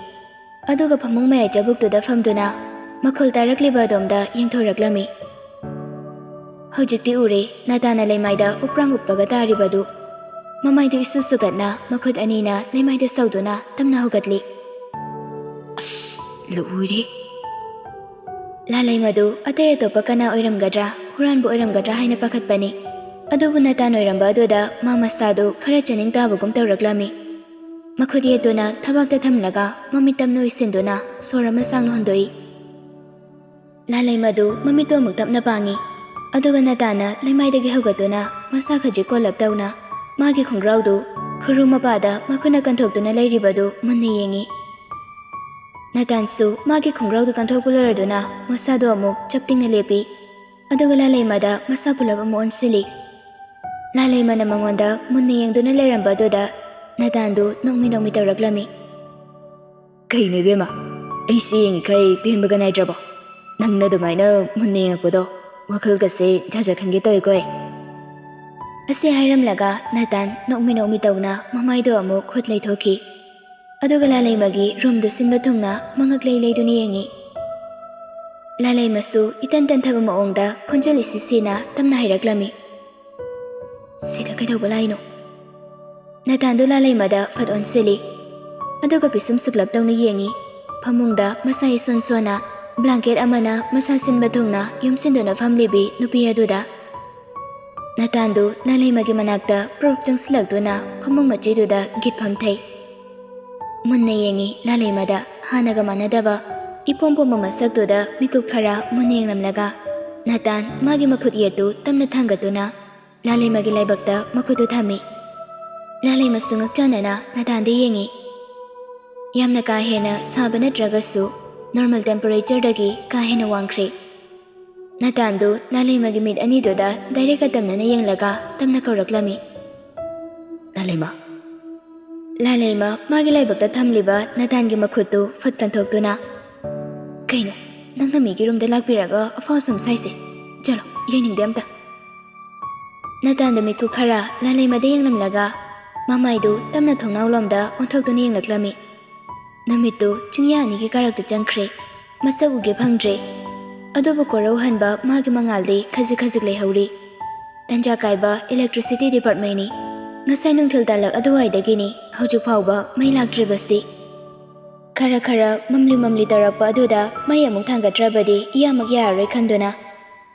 ꯑꯗꯨꯒ ꯐꯃꯨꯡ ꯃꯌꯥꯏ ꯆꯕꯨꯛꯇꯨꯗ ꯐꯝꯗꯨꯅ ꯃꯈꯣꯜ ꯇꯥꯔꯛꯂꯤꯕ ꯑꯗꯣꯝꯗ ꯌꯦꯡꯊꯣꯔꯛꯂꯝꯃꯤ꯫ ꯍꯧꯖꯤꯛꯇꯤ ꯎꯔꯦ, ꯅꯇꯥꯅ ꯂꯩꯃꯥꯏꯗ ꯎꯞꯄ꯭ꯔꯥꯡ ꯎꯞꯄꯒ ꯇꯥꯔꯤꯕꯗꯨ꯫ ꯃꯃꯥꯏꯗꯨ ꯏꯁꯨ ꯁꯨꯒꯠꯅ ꯃꯈꯨꯠ ꯑꯅꯤꯅ ꯂꯩꯃꯥꯏꯗ ꯁꯧꯗꯨꯅ ꯇꯞꯅ ꯍꯧꯒꯠꯂꯤ꯫ ꯑꯁ, ꯂꯣꯏꯔꯦ! ꯂꯥꯂꯩꯃꯗꯨ ꯑꯇꯩ ꯑꯇꯣꯞꯄ ꯀꯅꯥ ꯑꯣꯏꯔꯝꯒꯗ꯭ꯔꯥ, ꯍꯨꯔꯥꯟꯕ ꯑꯣꯏꯔꯝꯒꯗ꯭ꯔꯥ ꯍꯥꯏꯅ ꯄꯥꯈꯠꯄꯅꯤ꯫ ꯑꯗꯨꯕꯨ ꯅꯇꯥꯟ ꯑꯣꯏꯔꯝꯕ ꯑꯗꯨꯗ ꯃꯥ ꯃꯁꯥꯗꯨ ꯈꯔ ꯆꯦꯅꯤꯡ ꯇꯥꯕꯒꯨꯝ ꯇꯧꯔꯛꯂꯝꯃꯤ꯫ ꯃꯈꯨꯠ ꯌꯦꯠꯇꯨꯅ ꯊꯕꯥꯛꯇ ꯊꯝꯂꯒ ꯃꯃꯤꯠ ꯇꯞꯅ ꯎꯏꯁꯤꯟꯗꯨꯅ ꯁꯣꯔ ꯑꯃ ꯁꯥꯡꯅ ꯍꯣꯟꯗꯣꯛꯏ꯫ ꯂꯥꯂꯩꯃꯗꯨ ꯃꯃꯤꯠꯇꯨ ꯑꯃꯨꯛ ꯇꯞꯅ ꯄꯥꯡꯉꯤ꯫ ꯑꯗꯨꯒ ꯅꯇꯥꯅ ꯂꯩꯃꯥꯏꯗꯒꯤ ꯍꯧꯒꯠꯇꯨꯅ ꯃꯁꯥ ꯈꯖꯤꯛ ꯀꯣꯜꯂꯞ ꯇꯧꯅ ꯃꯥꯒꯤ ꯈꯣꯡꯒ꯭ꯔꯥꯎꯗꯨ ꯈꯨꯔꯨ ꯃꯄꯥꯗ ꯃꯈꯨꯠꯅ ꯀꯟꯊꯣꯛꯇꯨꯅ ꯂꯩꯔꯤꯕꯗꯨ ꯃꯨꯟꯅ ꯌꯦꯡꯉꯤ꯫ ꯅꯇꯥꯟꯁꯨ ꯃꯥꯒꯤ ꯈꯣꯡꯒ꯭ꯔꯥꯎꯗꯨ ꯀꯟꯊꯣꯛꯄ ꯂꯣꯏꯔꯗꯨꯅ ꯃꯁꯥꯗꯨ ꯑꯃꯨꯛ ꯆꯞ ꯇꯤꯡꯅ ꯂꯦꯞꯄꯤ꯫ ꯑꯗꯨꯒ ꯂꯥꯂꯩꯃꯗ ꯃꯁꯥ ꯄꯨꯂꯞ ꯑꯃꯨꯛ ꯑꯣꯟꯁꯤꯜꯂꯤ꯫ ꯂꯥꯂꯩꯃꯅ ꯃꯉꯣꯟꯗ ꯃꯨꯟꯅ ꯌꯦꯡꯗꯨꯅ ꯂꯩꯔꯝꯕ ꯑꯗꯨꯗ ꯅꯇꯥꯟꯗꯨ ꯅꯣꯛꯃꯤ ꯅꯣꯛꯃꯤ ꯇꯧꯔꯛꯂꯝꯃꯤ꯫ "ꯀꯩꯅꯣ ꯏꯕꯦꯝꯃ, ꯑꯩꯁꯦ ꯌꯦꯡꯉꯤꯈꯩ ꯄꯦꯟꯕꯒ ꯅꯥꯏꯗ꯭ꯔꯕꯣ? ꯅꯪꯅ ꯑꯗꯨꯃꯥꯏꯅ ꯃꯨꯟꯅ ꯌꯦꯡꯉꯛꯄꯗꯣ ꯋꯥꯈꯜꯒꯁꯦ ꯖꯥꯠ ꯖꯥꯠ ꯈꯟꯒꯦ ꯇꯧꯏꯀꯣ ꯑꯩ꯫" ꯑꯁꯤ ꯍꯥꯏꯔꯝꯂꯒ ꯅꯇꯥꯟ ꯅꯣꯛꯃꯤ ꯅꯣꯛꯃꯤ ꯇꯧꯅ ꯃꯃꯥꯏꯗꯣ ꯑꯃꯨꯛ ꯈꯨꯠ ꯂꯩꯊꯣꯛꯈꯤ꯫ ꯑꯗꯨꯒ ꯂꯥꯂꯩꯃꯒꯤ ꯔꯨꯝꯗꯨ ꯁꯤꯟꯕ ꯊꯨꯡꯅ ꯃꯉꯛ ꯂꯩ ꯂꯩꯗꯨꯅ ꯌꯦꯡꯉꯤ꯫ ꯂꯥꯂꯩꯃꯁꯨ ꯏꯇꯟ ꯇꯟꯊꯕ ꯃꯑꯣꯡꯗ ꯈꯣꯟꯖꯦꯜ ꯏꯁꯤ ꯁꯤꯅ ꯇꯞꯅ ꯍꯥꯏꯔꯛꯂꯝꯃꯤ꯫ "ꯁꯤꯗ ꯀꯩꯗꯧꯕ ꯂꯥꯛꯏꯅꯣ?" ꯅꯇꯥꯟꯗꯨ ꯂꯥꯂꯩꯃꯗ ꯐꯠ ꯑꯣꯟꯁꯤꯜꯂꯤ꯫ ꯑꯗꯨꯒ ꯄꯤꯁꯨꯝ ꯁꯨꯛꯂꯞ ꯇꯧꯅ ꯌꯦꯡꯉꯤ꯫ ꯐꯃꯨꯡꯗ ꯃꯁꯥ ꯏꯁꯣꯟ ꯁꯣꯟꯅ blanket ꯑꯃꯅ ꯃꯁꯥ ꯁꯤꯟꯕ ꯊꯨꯡꯅ ꯌꯣꯝꯁꯤꯟꯗꯨꯅ ꯐꯝꯂꯤꯕꯤ ꯅꯨꯄꯤ ꯑꯗꯨꯗ꯫ ꯅꯇꯥꯟꯗꯨ ꯂꯥꯂꯩꯃꯒꯤ ꯃꯅꯥꯛꯇ ꯄ꯭ꯔꯨꯞ ꯆꯪꯁꯤꯜꯂꯛꯇꯨꯅ ꯐꯃꯨꯡ ꯃꯆꯤꯗꯨꯗ ꯒꯤꯠ ꯐꯝꯊꯩ꯫ ꯃꯨꯟꯅ ꯌꯦꯡꯉꯤ ꯂꯥꯂꯩꯃꯗ꯫ ꯍꯥꯟꯅꯒ ꯃꯥꯟꯅꯗꯕ ꯏꯄꯣꯝ ꯄꯣꯝꯕ ꯃꯁꯛꯇꯨꯗ ꯃꯤꯀꯨꯞ ꯈꯔ ꯃꯨꯟꯅ ꯌꯦꯡꯂꯝꯂꯒ ꯅꯥꯇꯥꯟ ꯃꯥꯒꯤ ꯃꯈꯨꯠ ꯌꯦꯠꯇꯨ ꯇꯞꯅ ꯊꯥꯡꯒꯠꯇꯨꯅ ꯂꯥꯂꯩꯃꯒꯤ ꯂꯥꯏꯕꯛꯇ ꯃꯈꯨꯠꯇꯨ ꯊꯝꯃꯤ꯫ ꯂꯥꯂꯩꯃꯁꯨ ꯉꯛꯆꯥꯟꯅꯅ ꯅꯥꯇꯥꯟꯗ ꯌꯦꯡꯉꯤ꯫ ꯌꯥꯝꯅ ꯀꯥ ꯍꯦꯟꯅ ꯁꯥꯕ ꯅꯠꯇ꯭ꯔꯒꯁꯨ normal temperatureꯗꯒꯤ ꯀꯥ ꯍꯦꯟꯅ ꯋꯥꯡꯈ꯭ꯔꯦ꯫ ꯅꯥꯇꯥꯟꯗꯨ ꯂꯥꯂꯩꯃꯒꯤ ꯃꯤꯠ ꯑꯅꯤꯗꯨꯗ direct ꯇꯝꯅꯅ ꯌꯦꯡꯂꯒ ꯇꯞꯅ ꯀꯧꯔꯛꯂꯝꯃꯤ꯫ "ꯂꯥꯂꯩꯃ!" ꯂꯥꯂꯩꯃ ꯃꯥꯒꯤ ꯂꯥꯏꯕꯛꯇ ꯊꯝꯂꯤꯕ ꯅꯥꯇꯥꯟꯒꯤ ꯃꯈꯨꯠꯇꯨ ꯐꯠ ꯀꯟꯊꯣꯛꯇꯨꯅ, "ꯀꯩꯅꯣ, ꯅꯪꯅ ꯃꯤꯒꯤ ꯔꯨꯝꯗ ꯂꯥꯛꯄꯤꯔꯒ ꯑꯐꯥꯎ ꯑꯁꯨꯝ ꯁꯥꯏꯁꯦ? ꯆꯠꯂꯣ, ꯌꯦꯡꯅꯤꯡꯗꯦ ꯑꯝꯇ!" ꯅꯥꯇꯥꯟꯗꯨ ꯃꯤꯠꯀꯨꯞ ꯈꯔ ꯂꯥꯂꯩꯃꯗ ꯌꯦꯡꯂꯝꯂꯒ ꯃꯃꯥꯏꯗꯨ ꯇꯞꯅ ꯊꯣꯡꯅꯥꯎꯂꯣꯝꯗ ꯑꯣꯟꯊꯣꯛꯇꯨꯅ ꯌꯦꯡꯂꯛꯂꯝꯃꯤ꯫ ꯅꯨꯃꯤꯠꯇꯨ ꯆꯤꯡꯌꯥ ꯑꯅꯤꯒꯤ ꯀꯥꯔꯛꯇ ꯆꯪꯈ꯭ꯔꯦ꯫ ꯃꯁꯛ ꯎꯒꯦ ꯐꯪꯗ꯭ꯔꯦ꯫ ꯑꯗꯨꯕꯨ ꯀꯣꯔꯧꯍꯟꯕ ꯃꯥꯒꯤ ꯃꯉꯥꯜꯗꯤ ꯈꯖꯤꯛ ꯈꯖꯤꯛ ꯂꯩꯍꯧꯔꯤ꯫ ꯇꯟꯖꯥ ꯀꯥꯏꯕ electricity departmentꯅꯤ꯫ ꯉꯁꯥꯏ ꯅꯨꯡꯊꯤꯜ ꯇꯥꯂꯛ ꯑꯗꯨꯋꯥꯏꯗꯒꯤꯅꯤ ꯍꯧꯖꯤꯛ ꯐꯥꯎꯕ ꯃꯩ ꯂꯥꯛꯇ꯭ꯔꯤꯕꯁꯤ꯫ ꯈꯔ ꯈꯔ ꯃꯝꯂꯤ ꯃꯝꯂꯤ ꯇꯧꯔꯛꯄ ꯑꯗꯨꯗ ꯃꯩ ꯑꯃꯨꯛ ꯊꯥꯡꯒꯠꯇ꯭ꯔꯕꯗꯤ ꯏꯌꯥꯃꯛ ꯌꯥꯔꯔꯣꯏ ꯈꯟꯗꯨꯅ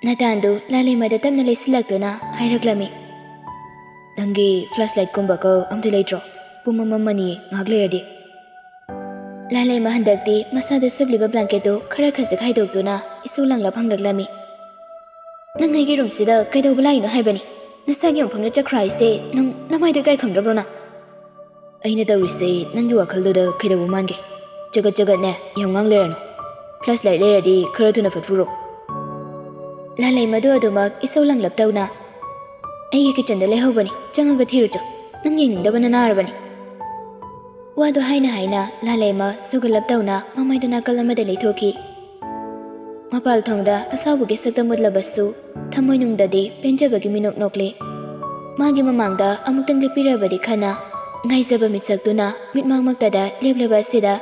ꯅꯥꯇꯥꯟꯗꯨ ꯂꯥꯂꯩꯃꯗ ꯇꯞꯅ ꯂꯩꯁꯤꯜꯂꯛꯇꯨꯅ ꯍꯥꯏꯔꯛꯂꯝꯃꯤ, "ꯅꯪꯒꯤ flashlightꯀꯨꯝꯕꯒ ꯑꯝꯇ ꯂꯩꯇ꯭ꯔꯣ? ꯄꯨꯝꯃꯝ ꯃꯝꯃꯅꯤ ꯉꯥꯏꯍꯥꯛ ꯂꯩꯔꯗꯤ꯫" ꯂꯥꯂꯩꯃ ꯍꯟꯗꯛꯇꯤ ꯃꯁꯥꯗ ꯁꯨꯞꯂꯤꯕ blanketꯇꯨ ꯈꯔ ꯈꯖꯤꯛ ꯍꯥꯏꯗꯣꯛꯇꯨꯅ ꯏꯁꯧ ꯂꯥꯡꯂꯞ ꯍꯪꯂꯛꯂꯝꯃꯤ, "ꯅꯪ ꯑꯩꯒꯤ ꯔꯨꯝꯁꯤꯗ ꯀꯩꯗꯧꯕ ꯂꯥꯛꯏꯅꯣ ꯍꯥꯏꯕꯅꯤ? ꯅꯁꯥꯒꯤ ꯃꯐꯝꯗ ꯆꯠꯈ꯭ꯔꯣ ꯍꯥꯏꯁꯦ ꯅꯪ ꯅꯃꯥꯏꯗꯨ ꯏꯀꯥꯏ ꯈꯪꯗ꯭ꯔꯕ꯭ꯔꯣ ꯅꯪ?" "ꯑꯩꯅ ꯇꯧꯔꯤꯁꯦ ꯅꯪꯒꯤ ꯋꯥꯈꯜꯗꯨꯗ ꯀꯩꯗꯧꯕ ꯃꯥꯟꯒꯦ? ꯆꯒꯠ ꯆꯒꯠꯅꯦ, ꯌꯥꯝ ꯉꯥꯡ ꯂꯩꯔꯅꯨ꯫ Flashlight ꯂꯩꯔꯗꯤ ꯈꯔ ꯊꯨꯅ ꯐꯠ ꯄꯨꯔꯛꯑꯣ꯫" ꯂꯥꯂꯩꯃꯗꯨ ꯑꯗꯨꯃꯛ ꯏꯁꯧ ꯂꯥꯡꯂꯞ ꯇꯧꯅ, "ꯑꯩꯒꯤ kitchenꯗ ꯂꯩꯍꯧꯕꯅꯤ, ꯆꯪꯉꯒ ꯊꯤꯔꯨꯆꯣ꯫ ꯅꯪ ꯌꯦꯡꯅꯤꯡꯗꯕꯅ ꯅꯥꯔꯕꯅꯤ꯫" ꯋꯥꯗꯨ ꯍꯥꯏꯅ ꯍꯥꯏꯅ ꯂꯥꯂꯩꯃ ꯁꯨꯒꯠꯂꯞ ꯇꯧꯅ ꯃꯃꯥꯏꯗꯨ ꯅꯥꯀꯜ ꯑꯃꯗ ꯂꯩꯊꯣꯛꯈꯤ꯫ ꯃꯄꯥꯜ ꯊꯣꯡꯗ ꯑꯁꯥꯎꯕꯒꯤ ꯁꯛꯇꯝ ꯎꯠꯂꯕꯁꯨ ꯊꯃꯣꯏꯅꯨꯡꯗꯗꯤ ꯄꯦꯟꯖꯕꯒꯤ ꯃꯤꯅꯣꯛ ꯅꯣꯛꯂꯤ꯫ ꯃꯥꯒꯤ ꯃꯃꯥꯡꯗ ꯑꯃꯨꯛꯇꯪ ꯂꯦꯞꯄꯤꯔꯕꯗꯤ ꯈꯟꯅ ꯉꯥꯏꯖꯕ ꯃꯤꯠꯁꯛꯇꯨꯅ ꯃꯤꯠꯃꯥꯡꯃꯛꯇꯗ ꯂꯦꯞꯂꯕ ꯑꯁꯤꯗ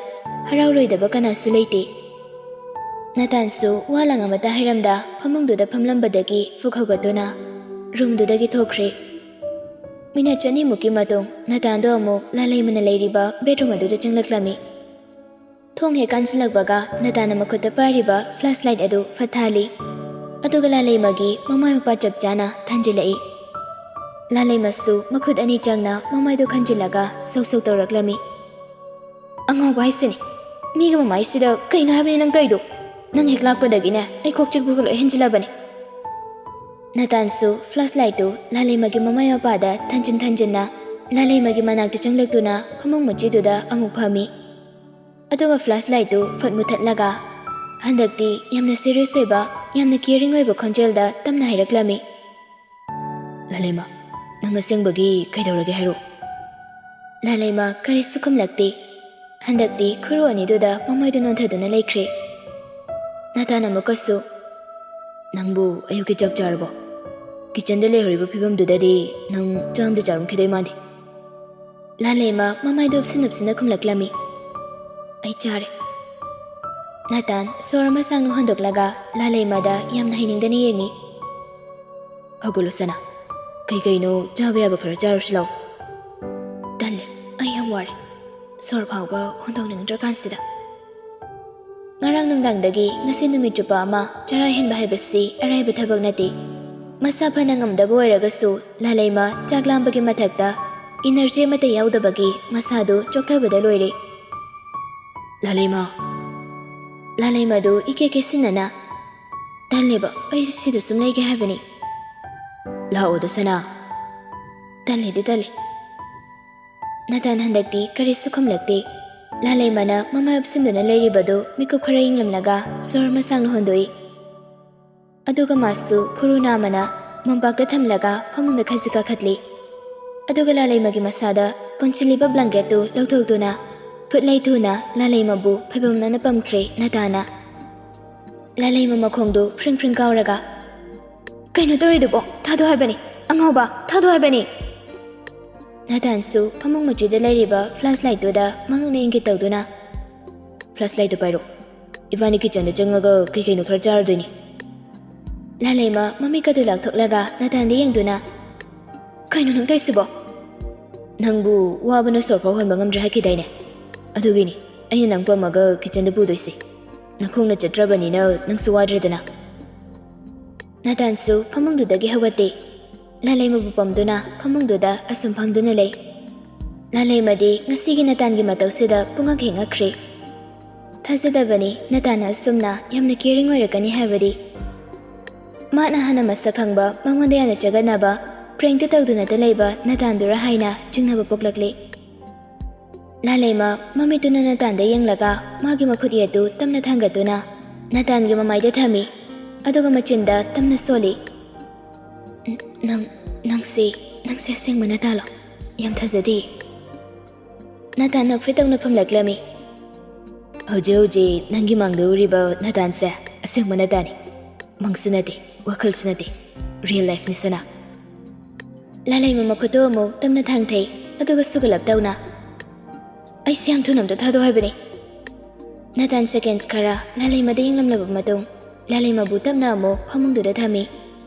ꯍꯔꯥꯎꯔꯣꯏꯗꯕ ꯀꯅꯥꯁꯨ ꯂꯩꯇꯦ꯫ ꯅꯥꯇꯥꯟꯁꯨ ꯋꯥ ꯂꯥꯡ ꯑꯃꯠꯇ ꯍꯥꯏꯔꯝꯗ ꯐꯃꯨꯡꯗꯨꯗ ꯐꯝꯂꯝꯕꯗꯒꯤ ꯐꯨꯛ ꯍꯧꯒꯠꯇꯨꯅ roomꯗꯨꯗꯒꯤ ꯊꯣꯛꯈ꯭ꯔꯦ꯫ Minute ꯑꯅꯤꯃꯨꯛꯀꯤ ꯃꯇꯨꯡ ꯅꯥꯇꯥꯟꯗꯣ ꯑꯃꯨꯛ ꯂꯥꯂꯩꯃꯅ ꯂꯩꯔꯤꯕ bedroom ꯑꯗꯨꯗ ꯆꯪꯂꯛꯂꯝꯃꯤ꯫ ꯊꯣꯡ ꯍꯦꯛ ꯀꯥꯟꯁꯤꯜꯂꯛꯄꯒ ꯅꯥꯇꯥꯟꯅ ꯃꯈꯨꯠꯇ ꯄꯥꯏꯔꯤꯕ flashlight ꯑꯗꯨ ꯐꯠ ꯊꯥꯜꯂꯤ꯫ ꯑꯗꯨꯒ ꯂꯥꯂꯩꯃꯒꯤ ꯃꯃꯥꯏ ꯃꯄꯥ ꯆꯞ ꯆꯥꯅ ꯊꯥꯟꯖꯤꯜꯂꯛꯏ꯫ ꯂꯥꯂꯩꯃꯁꯨ ꯃꯈꯨꯠ ꯑꯅꯤ ꯆꯪꯅ ꯃꯃꯥꯏꯗꯨ ꯈꯟꯖꯤꯜꯂꯒ ꯁꯧ ꯁꯧ ꯇꯧꯔꯛꯂꯝꯃꯤ꯫ "ꯑꯉꯥꯎꯕ ꯍꯥꯏꯁꯤꯅꯤ꯫ ꯃꯤꯒꯤ ꯃꯃꯥꯏꯁꯤꯗ ꯀꯩꯅꯣ ꯍꯥꯏꯕꯅꯤ ꯅꯪ ꯇꯧꯔꯤꯗꯣ? ꯅꯪ ꯍꯦꯛ ꯂꯥꯛꯄꯗꯒꯤꯅꯦ ꯑꯩ ꯀꯣꯛ ꯆꯤꯛꯄꯒ ꯂꯣꯏ ꯍꯦꯟꯖꯤꯜꯂꯕꯅꯤ꯫ ꯅꯇꯥꯟꯁꯨ ꯐ꯭ꯂꯥꯁ ꯂꯥꯏꯠꯇꯨ ꯂꯥꯂꯩꯃꯒꯤ ꯃꯃꯥꯏ ꯃꯄꯥꯗ ꯊꯥꯟꯖꯤꯟ ꯊꯥꯟꯖꯤꯟꯅ ꯂꯥꯂꯩꯃꯒꯤ ꯃꯅꯥꯛꯇ ꯆꯪꯂꯛꯇꯨꯅ ꯐꯃꯨꯡ ꯃꯆꯤꯗꯨꯗ ꯑꯃꯨꯛ ꯐꯝꯃꯤ꯫ ꯑꯗꯨꯒ ꯐ꯭ꯂꯥꯁ ꯂꯥꯏꯠꯇꯨ ꯐꯠ ꯃꯨꯊꯠꯂꯒ ꯍꯟꯗꯛꯇꯤ ꯌꯥꯝꯅ ꯁꯤꯔꯤꯌꯁ ꯑꯣꯏꯕ, ꯌꯥꯝꯅ ꯀꯤꯌꯔꯤꯡ ꯑꯣꯏꯕ ꯈꯣꯟꯖꯦꯜꯗ ꯇꯞꯅ ꯍꯥꯏꯔꯛꯂꯝꯃꯤ꯫ "ꯂꯥꯂꯩꯃ, ꯅꯪ ꯑꯁꯦꯡꯕꯒꯤ ꯀꯩꯗꯧꯔꯒꯦ ꯍꯥꯏꯔꯣ?" ꯂꯥꯂꯩꯃ ꯀꯔꯤꯁꯨ ꯈꯨꯝꯂꯛꯇꯦ꯫ ꯍꯟꯗꯛꯇꯤ ꯈꯨꯔꯨ ꯑꯅꯤꯗꯨꯗ ꯃꯃꯥꯏꯗꯨ ꯅꯣꯟꯊꯗꯨꯅ ꯂꯩꯈ꯭ꯔꯦ꯫ ꯅꯇꯥꯟ ꯑꯃꯨꯛꯀꯁꯨ, "ꯅꯪꯕꯨ ꯑꯌꯨꯛꯀꯤ ꯆꯥꯛ ꯆꯥꯔꯕꯣ? ꯀꯤꯆꯟꯗ ꯂꯩꯍꯧꯔꯤꯕ ꯐꯤꯕꯝꯗꯨꯗꯗꯤ ꯅꯪ ꯆꯥꯛ ꯑꯝꯇ ꯆꯥꯔꯝꯈꯤꯗꯣꯏ ꯃꯥꯟꯗꯦ꯫" ꯂꯥꯂꯩꯃ ꯃꯃꯥꯏꯗꯨ ꯎꯞꯁꯤꯟ ꯎꯞꯁꯤꯟꯅ ꯈꯨꯝꯂꯛꯂꯝꯃꯤ꯫ "ꯑꯩ ꯆꯥꯔꯦ꯫" ꯅꯇꯥꯟ ꯁꯣꯔ ꯑꯃ ꯁꯥꯡꯅ ꯍꯣꯟꯗꯣꯛꯂꯒ ꯂꯥꯂꯩꯃꯗ ꯌꯥꯝꯅ ꯍꯩꯅꯤꯡꯗꯅ ꯌꯦꯡꯉꯤ꯫ "ꯍꯧꯒꯠꯂꯣ ꯁꯅꯥ, ꯀꯩ ꯀꯩꯅꯣ ꯆꯥꯕ ꯌꯥꯕ ꯈꯔ ꯆꯥꯔꯨꯁꯤ ꯂꯥꯎ꯫" "ꯇꯜꯂꯦ, ꯑꯩ ꯌꯥꯝ ꯋꯥꯔꯦ, ꯁꯣꯔ ꯐꯥꯎꯕ ꯍꯣꯟꯗꯣꯛꯅꯤꯡꯗ꯭ꯔꯀꯥꯟꯁꯤꯗ꯫" ꯉꯔꯥꯡ ꯅꯨꯡꯗꯥꯡꯗꯒꯤ ꯉꯁꯤ ꯅꯨꯃꯤꯠ ꯆꯨꯞꯄ ꯑꯃ ꯆꯔꯥ ꯍꯦꯟꯕ ꯍꯥꯏꯕꯁꯤ ꯑꯔꯥꯏꯕ ꯊꯕꯛ ꯅꯠꯇꯦ꯫ ꯃꯁꯥ ꯐꯅ ꯉꯝꯗꯕ ꯑꯣꯏꯔꯒꯁꯨ ꯂꯥꯂꯩꯃ ꯆꯥꯛ ꯂꯥꯝꯕꯒꯤ ꯃꯊꯛꯇ ꯏꯅꯔꯖꯤ ꯑꯃꯠꯇ ꯌꯥꯎꯗꯕꯒꯤ ꯃꯁꯥꯗꯨ ꯆꯣꯛꯊꯕꯗ ꯂꯣꯏꯔꯦ꯫ "ꯂꯥꯂꯩꯃ, ꯂꯥꯂꯩꯃꯗꯨ ꯏꯀꯦ ꯀꯦꯁꯤꯟꯅꯅ, "ꯇꯜꯂꯦꯕ, ꯑꯩ ꯁꯤꯗ ꯁꯨꯝ ꯂꯩꯒꯦ ꯍꯥꯏꯕꯅꯤ꯫" "ꯂꯥꯛꯑꯣꯗ ꯁꯅꯥ꯫" "ꯇꯜꯂꯦꯗꯤ ꯇꯜꯂꯦ꯫" ꯅꯇꯥꯟ ꯍꯟꯗꯛꯇꯤ ꯀꯔꯤꯁꯨ ꯈꯨꯝꯂꯛꯇꯦ꯫ ꯂꯥꯂꯩꯃꯅ ꯃꯃꯥꯏ ꯎꯞꯁꯤꯟꯗꯨꯅ ꯂꯩꯔꯤꯕꯗꯨ ꯃꯤꯀꯨꯞ ꯈꯔ ꯌꯦꯡꯂꯝꯂꯒ ꯁꯣꯔ ꯑꯃ ꯁꯥꯡꯅ ꯍꯣꯟꯗꯣꯛꯏ꯫ ꯑꯗꯨꯒ ꯃꯥꯁꯨ ꯈꯨꯔꯨ ꯅꯥꯝꯃꯅ ꯃꯣꯝꯄꯥꯛꯇ ꯊꯝꯂꯒ ꯐꯃꯨꯡꯗ ꯈꯖꯤꯛ ꯀꯥꯈꯠꯂꯤ꯫ ꯑꯗꯨꯒ ꯂꯥꯂꯩꯃꯒꯤ ꯃꯁꯥꯗ ꯀꯣꯟꯁꯤꯜꯂꯤꯕ ꯕ꯭ꯂꯥꯡꯀꯦꯠꯇꯨ ꯂꯧꯊꯣꯛꯇꯨꯅ ꯈꯨꯠꯂꯩ ꯊꯨꯅ ꯂꯥꯂꯩꯃꯕꯨ ꯐꯩꯕꯝꯅꯅ ꯄꯝꯈ꯭ꯔꯦ ꯅꯇꯥꯟꯅ꯫ ꯂꯥꯂꯩꯃ ꯃꯈꯣꯡꯗꯨ ꯐ꯭ꯔꯤꯡ ꯐ꯭ꯔꯤꯡ ꯀꯥꯎꯔꯒ, "ꯀꯩꯅꯣ ꯇꯧꯔꯤꯗꯨꯕꯣ? ꯊꯥꯗꯣ ꯍꯥꯏꯕꯅꯤ꯫ ꯑꯉꯥꯎꯕ, ꯊꯥꯗꯣ ꯍꯥꯏꯕꯅꯤ!" ꯅꯇꯥꯟꯁꯨ ꯐꯃꯨꯡ ꯃꯆꯤꯗ ꯂꯩꯔꯤꯕ ꯐ꯭ꯂꯥꯁ ꯂꯥꯏꯠꯇꯨꯗ ꯃꯉꯛꯅ ꯏꯪꯒꯤꯠ ꯇꯧꯗꯨꯅ, "ꯐ꯭ꯂꯥꯁ ꯂꯥꯏꯠꯇꯨ ꯄꯥꯏꯔꯣ꯫ ꯏꯕꯥꯅꯤ ꯀꯤꯆꯟꯗ ꯆꯪꯉꯒ ꯀꯩ ꯀꯩꯅꯣ ꯈꯔ ꯆꯥꯔꯗꯣꯏꯅꯤ꯫" ꯂꯥꯂꯩꯃ ꯃꯃꯤꯠꯀꯗꯨ ꯂꯥꯎꯊꯣꯛꯂꯒ ꯅꯇꯥꯟꯗ ꯌꯦꯡꯗꯨꯅ, "ꯀꯩꯅꯣ ꯅꯪ ꯇꯧꯔꯤꯁꯤꯕꯣ?" "ꯅꯪꯕꯨ ꯋꯥꯕꯅ ꯁꯣꯔ ꯐꯥꯎ ꯍꯣꯟꯕ ꯉꯝꯗ꯭ꯔꯦ ꯍꯥꯏꯈꯤꯗꯥꯏꯅꯦ? ꯑꯗꯨꯒꯤꯅꯤ ꯑꯩꯅ ꯅꯪ ꯄꯝꯃꯒ ꯀꯤꯆꯟꯗ ꯄꯨꯗꯣꯏꯁꯦ꯫ ꯅꯈꯣꯡꯅ ꯆꯠꯇ꯭ꯔꯕꯅꯤꯅ ꯅꯪꯁꯨ ꯋꯥꯗ꯭ꯔꯦꯗꯅ꯫" ꯅꯇꯥꯟꯁꯨ ꯐꯃꯨꯡꯗꯨꯗꯒꯤ ꯍꯧꯒꯠꯇꯦ꯫ ꯂꯥꯂꯩꯃꯕꯨ ꯄꯝꯗꯨꯅ ꯐꯃꯨꯡꯗꯨꯗ ꯑꯁꯨꯝ ꯐꯝꯗꯨꯅ ꯂꯩ꯫ ꯂꯥꯂꯩꯃꯗꯤ ꯉꯁꯤꯒꯤ ꯅꯇꯥꯟꯒꯤ ꯃꯇꯧꯁꯤꯗ ꯄꯨꯡꯉꯛ ꯍꯦꯛ ꯉꯛꯈ꯭ꯔꯦ꯫ ꯊꯥꯖꯗꯕꯅꯤ ꯅꯇꯥꯟꯅ ꯑꯁꯨꯝꯅ ꯌꯥꯝꯅ ꯀꯤꯌꯔꯤꯡ ꯑꯣꯏꯔꯛꯀꯅꯤ ꯍꯥꯏꯕꯗꯤ꯫ ꯃꯥꯅ ꯍꯥꯟꯅ ꯃꯁꯛ ꯈꯪꯕ, ꯃꯉꯣꯟꯗ ꯌꯥꯝꯅ ꯆꯒꯠꯅꯕ, prankꯇ ꯇꯧꯗꯨꯅꯇ ꯂꯩꯕ ꯅꯇꯥꯟꯗꯨꯔ ꯍꯥꯏꯅ ꯆꯤꯡꯅꯕ ꯄꯣꯛꯂꯛꯂꯤ꯫ ꯂꯥꯂꯩꯃ ꯃꯃꯤꯠꯇꯨꯅ ꯅꯇꯥꯟꯗ ꯌꯦꯡꯂꯒ ꯃꯥꯒꯤ ꯃꯈꯨꯠ ꯌꯦꯠꯇꯨ ꯇꯞꯅ ꯊꯥꯡꯒꯠꯇꯨꯅ ꯅꯇꯥꯟꯒꯤ ꯃꯃꯥꯏꯗ ꯊꯝꯃꯤ꯫ ꯑꯗꯨꯒ ꯃꯆꯤꯟꯗ ꯇꯞꯅ ꯁꯣꯜꯂꯤ꯫ "ꯅꯪ, ꯅꯪꯁꯤ, ꯅꯪꯁꯦ ꯑꯁꯦꯡꯕ ꯅꯇꯥꯂꯣ? ꯌꯥꯝ ꯊꯥꯖꯗꯦ꯫" ꯅꯇꯥꯟ ꯅꯣꯛꯐꯦꯠ ꯇꯧꯅ ꯈꯨꯝꯂꯛꯂꯝꯃꯤ꯫ "ꯍꯧꯖꯤꯛ ꯍꯧꯖꯤꯛ ꯅꯪꯒꯤ ꯃꯥꯡꯗ ꯎꯔꯤꯕ ꯅꯇꯥꯟꯁꯦ ꯑꯁꯦꯡꯕ ꯅꯇꯥꯟꯅꯤ꯫ ꯃꯪꯁꯨ ꯅꯠꯇꯦ, ꯋꯥꯈꯜꯁꯨ ꯅꯠꯇꯦ, real lifeꯅꯤ ꯁꯅꯥ꯫" ꯂꯥꯂꯩꯃ ꯃꯈꯨꯠꯇꯨ ꯑꯃꯨꯛ ꯇꯞꯅ ꯊꯥꯡꯊꯩ, ꯑꯗꯨꯒ ꯁꯨꯒꯠꯂꯞ ꯇꯧꯅ, "ꯑꯩꯁꯦ ꯌꯥꯝ ꯊꯨꯅ ꯑꯝꯇ ꯊꯥꯗꯣꯛꯑꯣ ꯍꯥꯏꯕꯅꯤ꯫" ꯅꯇꯥꯟ seconds ꯈꯔ ꯂꯥꯂꯩꯃꯗ ꯌꯦꯡꯂꯝꯂꯕ ꯃꯇꯨꯡ, ꯂꯥꯂꯩꯃꯕꯨ ꯇꯞꯅ ꯑꯃꯨꯛ ꯐꯃꯨꯡꯗꯨꯗ ꯊꯝꯃꯤ꯫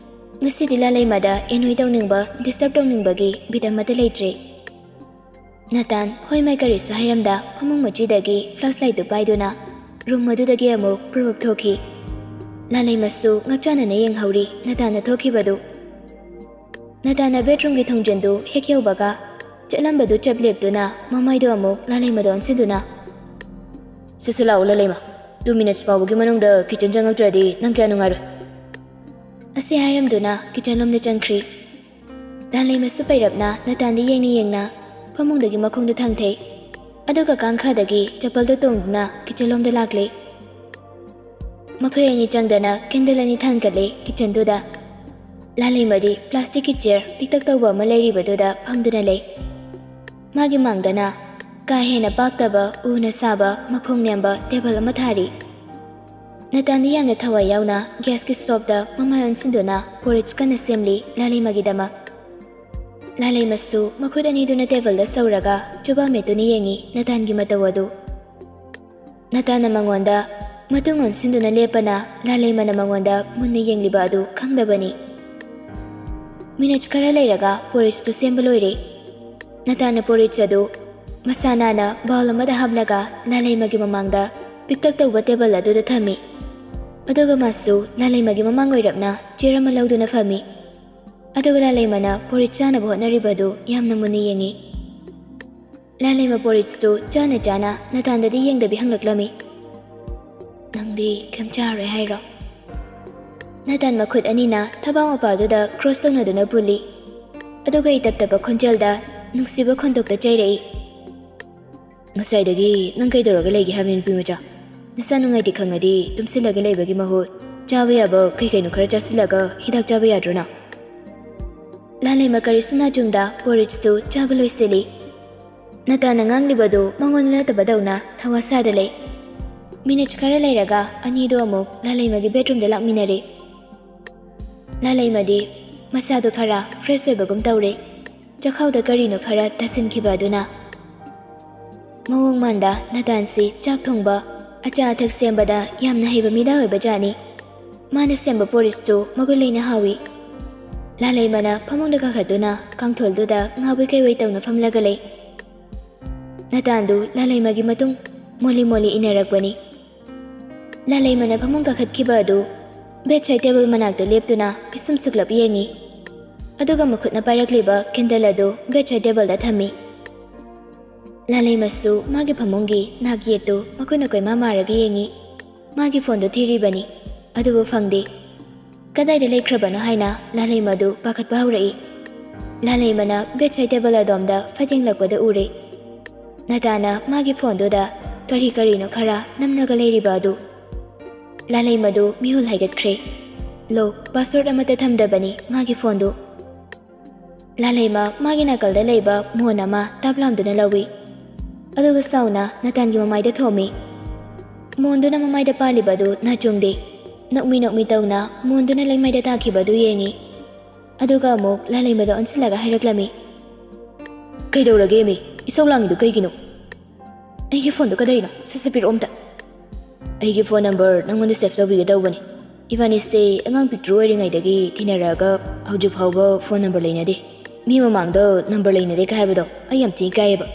ꯉꯁꯤꯗꯤ ꯂꯥꯂꯩꯃꯗ annoy ꯇꯧꯅꯤꯡꯕ, disturb ꯇꯧꯅꯤꯡꯕꯒꯤ ꯕꯤꯠ ꯑꯃꯠꯇ ꯂꯩꯇ꯭ꯔꯦ꯫ ꯅꯇꯥꯟ ꯍꯣꯏ ꯃꯥꯏ ꯀꯔꯤꯁꯨ ꯍꯥꯏꯔꯝꯗ ꯐꯃꯨꯡ ꯃꯆꯤꯗꯒꯤ flashlightꯇꯨ ꯄꯥꯏꯗꯨꯅ room ꯑꯗꯨꯗꯒꯤ ꯑꯃꯨꯛ ꯄ꯭ꯔꯨꯞ ꯊꯣꯛꯈꯤ꯫ ꯂꯥꯂꯩꯃꯁꯨ ꯉꯛꯆꯥꯅꯅ ꯌꯦꯡꯍꯧꯔꯤ ꯅꯇꯥꯟꯅ ꯊꯣꯛꯈꯤꯕꯗꯨ꯫ ꯅꯇꯥꯟꯅ bedroomꯒꯤ ꯊꯣꯡꯖꯤꯟꯗꯨ ꯍꯦꯛ ꯌꯧꯕꯒ ꯆꯠꯂꯝꯕꯗꯨ ꯆꯞ ꯂꯦꯞꯇꯨꯅ ꯃꯃꯥꯏꯗꯨ ꯑꯃꯨꯛ ꯂꯥꯂꯩꯃꯗ ꯑꯣꯟꯁꯤꯟꯗꯨꯅ, "ꯁꯠ ꯁꯠ ꯂꯥꯛꯑꯣ ꯂꯥꯂꯩꯃ, two minutes ꯐꯥꯎꯕꯒꯤ ꯃꯅꯨꯡꯗ kitchen ꯆꯪꯉꯛꯇ꯭ꯔꯗꯤ ꯅꯪ ꯀꯌꯥ ꯅꯨꯡꯉꯥꯏꯔꯣꯏ꯫" ꯑꯁꯤ ꯍꯥꯏꯔꯝꯗꯨꯅ kitchen ꯂꯣꯝꯗ ꯆꯪꯈ꯭ꯔꯤ꯫ ꯂꯥꯂꯩꯃꯁꯨ ꯄꯩꯔꯞꯅ ꯅꯇꯥꯟꯗ ꯌꯦꯡꯅ ꯌꯦꯡꯅ ꯐꯃꯨꯡꯗꯒꯤ ꯃꯈꯣꯡꯗꯨ ꯊꯥꯡꯊꯩ꯫ ꯑꯗꯨꯒ ꯀꯥꯡꯈꯥꯗꯒꯤ ꯆꯄꯜꯗꯨ ꯇꯣꯡꯗꯨꯅ kitchen ꯂꯣꯝꯗ ꯂꯥꯛꯂꯦ꯫ ꯃꯈꯣꯏ ꯑꯅꯤ ꯆꯪꯗꯅ candle ꯑꯅꯤ ꯊꯥꯟꯒꯠꯂꯦ kitchenꯗꯨꯗ꯫ ꯂꯥꯂꯩꯃꯗꯤ plasticꯀꯤ chair ꯄꯤꯛꯇꯛ ꯇꯧꯕ ꯑꯃ ꯂꯩꯔꯤꯕꯗꯨꯗ ꯐꯝꯗꯨꯅ ꯂꯩ꯫ ꯃꯥꯒꯤ ꯃꯥꯡꯗꯅ ꯀꯥ ꯍꯦꯟꯅ ꯄꯥꯛꯇꯕ ꯎꯅ ꯁꯥꯕ ꯃꯈꯣꯡ ꯅꯦꯝꯕ table ꯑꯃ ꯊꯥꯔꯤ꯫ ꯅꯇꯥꯟꯗꯤ ꯌꯥꯝꯅ ꯊꯋꯥꯏ ꯌꯥꯎꯅ gasꯀꯤ stoveꯇ ꯃꯃꯥꯏ ꯑꯣꯟꯁꯤꯟꯗꯨꯅ porridge ꯀꯟꯅ ꯁꯦꯝꯂꯤ ꯂꯥꯂꯩꯃꯒꯤꯗꯃꯛ꯫ ꯂꯥꯂꯩꯃꯁꯨ ꯃꯈꯨꯠ ꯑꯅꯤꯗꯨꯅ tableꯗ ꯁꯧꯔꯒ ꯆꯨꯕꯥ ꯃꯦꯠꯇꯨꯅ ꯌꯦꯡꯉꯤ ꯅꯇꯥꯟꯒꯤ ꯃꯇꯧ ꯑꯗꯨ꯫ ꯅꯇꯥꯟꯅ ꯃꯉꯣꯟꯗ ꯃꯇꯨꯡ ꯑꯣꯟꯁꯤꯟꯗꯨꯅ ꯂꯦꯞꯄꯅ ꯂꯥꯂꯩꯃꯅ ꯃꯉꯣꯟꯗ ꯃꯨꯟꯅ ꯌꯦꯡꯂꯤꯕ ꯑꯗꯨ ꯈꯪꯗꯕꯅꯤ꯫ Minutes ꯈꯔ ꯂꯩꯔꯒ porridgeꯇꯨ ꯁꯦꯝꯕ ꯂꯣꯏꯔꯦ꯫ ꯅꯇꯥꯟꯅ porridge ꯑꯗꯨ ꯃꯁꯥ ꯅꯥꯟꯅ bowl ꯑꯃꯗ ꯍꯥꯞꯂꯒ ꯂꯥꯂꯩꯃꯒꯤ ꯃꯃꯥꯡꯗ ꯄꯤꯛꯇꯛ ꯇꯧꯕ table ꯑꯗꯨꯗ ꯊꯝꯃꯤ꯫ ꯑꯗꯨꯒ ꯃꯥꯁꯨ ꯂꯥꯂꯩꯃꯒꯤ ꯃꯃꯥꯡ ꯑꯣꯏꯔꯞꯅ chair ꯑꯃ ꯂꯧꯗꯨꯅ ꯐꯝꯃꯤ꯫ ꯑꯗꯨꯒ ꯂꯥꯂꯩꯃꯅ porridge ꯆꯥꯅꯕ ꯍꯣꯠꯅꯔꯤꯕ ꯑꯗꯨ ꯌꯥꯝꯅ ꯃꯨꯟꯅ ꯌꯦꯡꯉꯤ꯫ ꯂꯥꯂꯩꯃ porridgeꯇꯨ ꯆꯥꯅ ꯆꯥꯅ ꯅꯇꯥꯟꯗꯗꯤ ꯌꯦꯡꯗꯕꯤ ꯍꯪꯂꯛꯂꯝꯃꯤ, "ꯅꯪꯗꯤ ꯀꯩꯝ ꯆꯥꯔꯣꯏ ꯍꯥꯏꯔꯣ?" ꯅꯇꯥꯟ ꯃꯈꯨꯠ ꯑꯅꯤꯅ ꯊꯕꯥꯛ ꯃꯄꯥꯗꯨꯗ ꯀ꯭ꯔꯣꯁ ꯇꯧꯅꯗꯨꯅ ꯄꯨꯜꯂꯤ꯫ ꯑꯗꯨꯒ ꯏꯇꯞ ꯇꯞꯄ ꯈꯣꯟꯖꯦꯜꯗ ꯅꯨꯡꯁꯤꯕ ꯈꯣꯟꯊꯣꯛꯇ ꯆꯩꯔꯛꯏ꯫ "ꯉꯁꯥꯏꯗꯒꯤ ꯅꯪ ꯀꯩꯗꯧꯔꯒ ꯂꯩꯒꯦ ꯍꯥꯏꯕ, ꯅꯨꯄꯤ ꯃꯆꯥ? ꯅꯁꯥ ꯅꯨꯡꯉꯥꯏꯇꯦ ꯈꯪꯉꯗꯤ ꯇꯨꯝꯁꯤꯜꯂꯒ ꯂꯩꯕꯒꯤ ꯃꯍꯨꯠ ꯆꯥꯕ ꯌꯥꯕ ꯀꯩ ꯀꯩꯅꯣ ꯈꯔ ꯆꯥꯁꯤꯜꯂꯒ ꯍꯤꯗꯥꯛ ꯆꯥꯕ ꯌꯥꯗ꯭ꯔꯣ ꯅꯪ?" ꯂꯥꯂꯩꯃ ꯀꯔꯤꯁꯨ ꯅꯥꯆꯨꯝꯗ ꯄꯣꯔꯤꯠꯁꯇꯨ ꯆꯥꯕ ꯂꯣꯏꯁꯤꯜꯂꯤ꯫ ꯅꯇꯥꯟꯅ ꯉꯥꯡꯂꯤꯕꯗꯨ ꯃꯉꯣꯟꯗ ꯅꯠꯇꯕꯗꯧꯅ ꯊꯋꯥ ꯁꯥꯗ ꯂꯩ꯫ ꯃꯤꯅꯤꯠ ꯈꯔ ꯂꯩꯔꯒ ꯑꯅꯤꯗꯨ ꯑꯃꯨꯛ ꯂꯥꯂꯩꯃꯒꯤ ꯕꯦꯗꯔꯨꯝꯗ ꯂꯥꯛꯃꯤꯟꯅꯔꯦ꯫ ꯂꯥꯂꯩꯃꯗꯤ ꯃꯁꯥꯗꯨ ꯈꯔ ꯐ꯭ꯔꯦꯁ ꯑꯣꯏꯕꯒꯨꯝ ꯇꯧꯔꯦ꯫ ꯆꯈꯥꯎꯗ ꯀꯔꯤꯅꯣ ꯈꯔ ꯇꯥꯁꯤꯟꯈꯤꯕ ꯑꯗꯨꯅ꯫ ꯃꯑꯣꯡ ꯃꯥꯟꯗ ꯅꯇꯥꯟꯁꯤ ꯆꯥꯛ ꯊꯣꯡꯕ, ꯑꯆꯥ ꯑꯊꯛ ꯁꯦꯝꯕꯗ ꯌꯥꯝꯅ ꯍꯩꯕ ꯃꯤꯗꯥ ꯑꯣꯏꯕ ꯖꯥꯠꯅꯤ꯫ ꯃꯥꯅ ꯁꯦꯝꯕ ꯄꯣꯔꯤꯠꯁꯇꯨ ꯃꯒꯨꯟ ꯂꯩꯅ ꯍꯥꯎꯏ꯫ ꯂꯥꯂꯩꯃꯅ ꯐꯃꯨꯡꯗ ꯀꯥꯈꯠꯇꯨꯅ ꯀꯥꯡꯊꯣꯜꯗꯨꯗ ꯉꯥꯎꯕꯩ ꯀꯩꯋꯩ ꯇꯧꯅ ꯐꯝꯂꯒ ꯂꯩ꯫ ꯅꯇꯥꯟꯗꯨ ꯂꯥꯂꯩꯃꯒꯤ ꯃꯇꯨꯡ ꯃꯣꯜꯂꯤ ꯃꯣꯜꯂꯤ ꯏꯟꯅꯔꯛꯄꯅꯤ꯫ ꯂꯥꯂꯩꯃꯅ ꯐꯃꯨꯡ ꯀꯥꯈꯠꯈꯤꯕ ꯑꯗꯨ ꯕꯦꯗꯁꯥꯏꯗ ꯇꯦꯕꯜ ꯃꯅꯥꯛꯇ ꯂꯦꯞꯇꯨꯅ ꯄꯤꯁꯨꯝ ꯁꯨꯛꯂꯞ ꯌꯦꯡꯉꯤ꯫ ꯑꯗꯨꯒ ꯃꯈꯨꯠꯅ ꯄꯥꯏꯔꯛꯂꯤꯕ ꯀꯦꯟꯗꯜ ꯑꯗꯨ ꯕꯦꯗꯁꯥꯏꯗ ꯇꯦꯕꯜꯗ ꯊꯝꯃꯤ꯫ ꯂꯥꯂꯩꯃꯁꯨ ꯃꯥꯒꯤ ꯐꯃꯨꯡꯒꯤ ꯅꯥꯛ ꯌꯦꯠꯇꯨ ꯃꯈꯨꯠꯅ ꯀꯣꯏꯃꯥ ꯃꯥꯔꯒ ꯌꯦꯡꯉꯤ꯫ ꯃꯥꯒꯤ ꯐꯣꯟꯗꯨ ꯊꯤꯔꯤꯕꯅꯤ, ꯑꯗꯨꯕꯨ ꯐꯪꯗꯦ꯫ ꯀꯗꯥꯏꯗ ꯂꯩꯈ꯭ꯔꯕꯅꯣ ꯍꯥꯏꯅ ꯂꯥꯂꯩꯃꯗꯨ ꯄꯥꯈꯠꯄ ꯍꯧꯔꯛꯏ꯫ ꯂꯥꯂꯩꯃꯅ ꯕꯦꯗꯁꯥꯏꯗ ꯇꯦꯕꯜ ꯑꯗꯣꯝꯗ ꯐꯠ ꯌꯦꯡꯂꯛꯄꯗ ꯎꯔꯦ꯫ ꯅꯇꯥꯅ ꯃꯥꯒꯤ ꯐꯣꯟꯗꯨꯗ ꯀꯔꯤ ꯀꯔꯤꯅꯣ ꯈꯔ ꯅꯝꯂꯒ ꯂꯩꯔꯤꯕ ꯑꯗꯨ꯫ ꯂꯥꯂꯩꯃꯗꯨ ꯃꯤꯍꯨꯜ ꯍꯥꯏꯒꯠꯈ꯭ꯔꯦ꯫ ꯂꯣꯛ, ꯄꯥꯁꯋꯥꯔꯗ ꯑꯃꯠꯇ ꯊꯝꯗꯕꯅꯤ ꯃꯥꯒꯤ ꯐꯣꯟꯗꯨ꯫ ꯂꯥꯂꯩꯃ ꯃꯥꯒꯤ ꯅꯥꯀꯜꯗ ꯂꯩꯕ ꯃꯣꯟ ꯑꯃ ꯇꯞ ꯂꯥꯝꯗꯨꯅ ꯂꯧꯏ꯫ ꯑꯗꯨꯒ ꯁꯥꯎꯅ ꯅꯇꯥꯟꯒꯤ ꯃꯃꯥꯏꯗ ꯊꯣꯝꯃꯤ꯫ ꯃꯣꯟꯗꯨꯅ ꯃꯃꯥꯏꯗ ꯄꯥꯜꯂꯤꯕꯗꯨ ꯅꯥꯆꯨꯡꯗꯦ꯫ ꯅꯣꯛꯃꯤ ꯅꯣꯛꯃꯤ ꯇꯧꯅ ꯃꯣꯟꯗꯨꯅ ꯂꯩꯃꯥꯏꯗ ꯇꯥꯈꯤꯕꯗꯨ ꯌꯦꯡꯏ꯫ ꯑꯗꯨꯒ ꯑꯃꯨꯛ ꯂꯥꯂꯩꯃꯗ ꯑꯣꯟꯁꯤꯜꯂꯒ ꯍꯥꯏꯔꯛꯂꯝꯃꯤ, "ꯀꯩꯗꯧꯔꯒꯦ ꯃꯤ? ꯏꯁꯧ ꯂꯥꯡꯉꯤꯗꯨ ꯀꯩꯒꯤꯅꯣ? ꯑꯩꯒꯤ ꯐꯣꯟꯗꯨ ꯀꯗꯩꯅꯣ? ꯁꯠ ꯁꯠ ꯄꯤꯔꯛꯑꯣ ꯑꯝꯇ꯫ ꯑꯩꯒꯤ ꯐꯣꯟ ꯅꯝꯕꯔ ꯅꯪꯉꯣꯟꯗ ꯁꯦꯚ ꯇꯧꯕꯤꯒꯦ ꯇꯧꯕꯅꯤ꯫ ꯏꯕꯥꯅꯤꯁꯦ ꯑꯉꯥꯡ ꯄꯤꯛꯇ꯭ꯔꯨ ꯑꯣꯏꯔꯤꯉꯩꯗꯒꯤ ꯇꯤꯟꯅꯔꯛꯑꯒ ꯍꯧꯖꯤꯛ ꯐꯥꯎꯕ ꯐꯣꯟ ꯅꯝꯕꯔ ꯂꯩꯅꯗꯦ꯫ ꯃꯤ ꯃꯃꯥꯡꯗ ꯅꯝꯕꯔ ꯂꯩꯅꯗꯦ ꯀꯥꯏ ꯍꯥꯏꯕꯗꯣ ꯑꯩ ꯌꯥꯝ ꯊꯤ ꯏꯀꯥꯏꯌꯦꯕ꯫"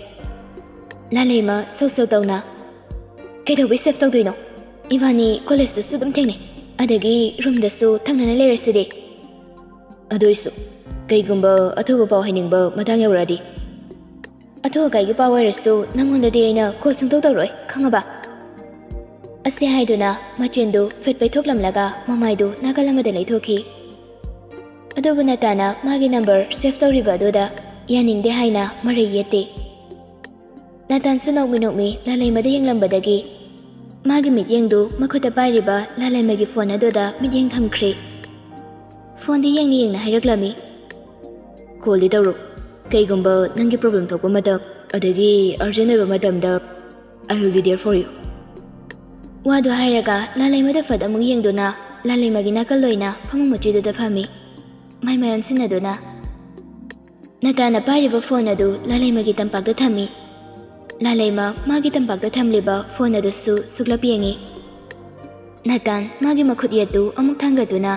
ꯂꯥꯂꯩꯃ ꯁꯧ ꯁꯧ ꯇꯧꯅ, "ꯀꯩꯗꯧꯕꯩ ꯁꯦꯚ ꯇꯧꯗꯣꯏꯅꯣ? ꯏꯕꯥꯅꯤ ꯀꯣꯂꯦꯖꯇꯁꯨ ꯑꯗꯨꯝ ꯊꯦꯡꯅꯩ, ꯑꯗꯒꯤ ꯔꯨꯝꯗꯁꯨ ꯊꯪꯅꯅ ꯂꯩꯔꯁꯤꯗꯤ꯫ ꯑꯗꯨꯏꯁꯨ ꯀꯩꯒꯨꯝꯕ ꯑꯊꯨꯕ ꯄꯥꯎ ꯍꯥꯏꯅꯤꯡꯕ ꯃꯇꯥꯡ ꯌꯧꯔꯛꯑꯗꯤ?" "ꯑꯊꯨ ꯑꯀꯥꯏꯒꯤ ꯄꯥꯎ ꯑꯣꯏꯔꯁꯨ ꯅꯪꯉꯣꯟꯗꯗꯤ ꯑꯩꯅ ꯀꯣꯜ ꯁꯨꯡꯇꯧ ꯇꯧꯔꯣꯏ, ꯈꯪꯉꯕ?" ꯑꯁꯤ ꯍꯥꯏꯗꯨꯅ ꯃꯆꯤꯟꯗꯨ ꯐꯦꯠ ꯄꯩꯊꯣꯛꯂꯝꯂꯒ ꯃꯃꯥꯏꯗꯨ ꯅꯥꯀꯜ ꯑꯃꯗ ꯂꯩꯊꯣꯛꯈꯤ꯫ ꯑꯗꯨꯕꯨ ꯅꯇꯥꯟꯅ ꯃꯥꯒꯤ ꯅꯝꯕꯔ ꯁꯦꯚ ꯇꯧꯔꯤꯕ ꯑꯗꯨꯗ ꯌꯥꯅꯤꯡꯗꯦ ꯍꯥꯏꯅ ꯃꯔꯩ ꯌꯦꯠꯇꯦ꯫ ꯅꯇꯥꯟꯁꯨ ꯅꯣꯛꯃꯤ ꯅꯣꯛꯃꯤ ꯂꯥꯂꯩꯃꯗ ꯌꯦꯡꯂꯝꯕꯗꯒꯤ ꯃꯥꯒꯤ ꯃꯤꯠꯌꯦꯡꯗꯨ ꯃꯈꯨꯠꯇ ꯄꯥꯏꯔꯤꯕ ꯂꯥꯂꯩꯃꯒꯤ ꯐꯣꯟ ꯑꯗꯨꯗ ꯃꯤꯠꯌꯦꯡ ꯊꯝꯈ꯭ꯔꯦ꯫ ꯐꯣꯟꯗꯤ ꯌꯦꯡꯅ ꯌꯦꯡꯅ ꯍꯥꯏꯔꯛꯂꯝꯃꯤ, "ꯀꯣꯜꯗꯤ ꯇꯧꯔꯣ, ꯀꯩꯒꯨꯝꯕ ꯅꯪꯒꯤ ꯄ꯭ꯔꯣꯕ꯭ꯂꯦꯝ ꯊꯣꯛꯄ ꯃꯇꯝ ꯑꯗꯒꯤ ꯑꯔꯖꯦꯟ ꯑꯣꯏꯕ ꯃꯇꯝꯗ I will be there for you." ꯋꯥꯗꯨ ꯍꯥꯏꯔꯒ ꯂꯥꯂꯩꯃꯗ ꯐꯠ ꯑꯃꯨꯛ ꯌꯦꯡꯗꯨꯅ ꯂꯥꯂꯩꯃꯒꯤ ꯅꯥꯀꯜ ꯑꯣꯏꯅ ꯐꯃꯨꯡ ꯃꯆꯤꯗꯨꯗ ꯐꯝꯃꯤ꯫ ꯃꯥꯏ ꯃꯥꯏ ꯑꯣꯟꯁꯤꯟꯅꯗꯨꯅ ꯅꯇꯥꯅ ꯄꯥꯏꯔꯤꯕ ꯐꯣꯟ ꯑꯗꯨ ꯂꯥꯂꯩꯃꯒꯤ ꯇꯝꯄꯥꯛꯇ ꯊꯝꯃꯤ꯫ ꯂꯥꯂꯩꯃ ꯃꯥꯒꯤ ꯇꯝꯄꯥꯛꯇ ꯊꯝꯂꯤꯕ ꯐꯣꯟ ꯑꯗꯨꯁꯨ ꯁꯨꯛꯂꯞ ꯌꯦꯡꯉꯤ꯫ ꯅꯇꯥꯟ ꯃꯥꯒꯤ ꯃꯈꯨꯠ ꯌꯦꯠꯇꯨ ꯑꯃꯨꯛ ꯊꯥꯡꯒꯠꯇꯨꯅ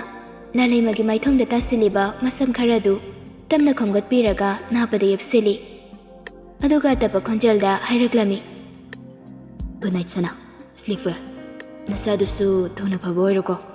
ꯂꯥꯂꯩꯃꯒꯤ ꯃꯥꯏꯊꯣꯡꯗ ꯇꯥꯁꯤꯜꯂꯤꯕ ꯃꯁꯝ ꯈꯔꯗꯨ ꯇꯞꯅ ꯈꯣꯝꯒꯠꯄꯤꯔꯒ ꯅꯥꯄꯗ ꯌꯦꯞꯁꯤꯜꯂꯤ꯫ ꯑꯗꯨꯒ ꯑꯇꯞꯄ ꯈꯣꯟꯖꯦꯜꯗ ꯍꯥꯏꯔꯛꯂꯝꯃꯤ, "Good night, ꯁꯅꯥ꯫ Sleep well꯫ ꯅꯁꯥꯗꯨꯁꯨ ꯊꯨꯅ ꯐꯕ ꯑꯣꯏꯔꯣꯀꯣ꯫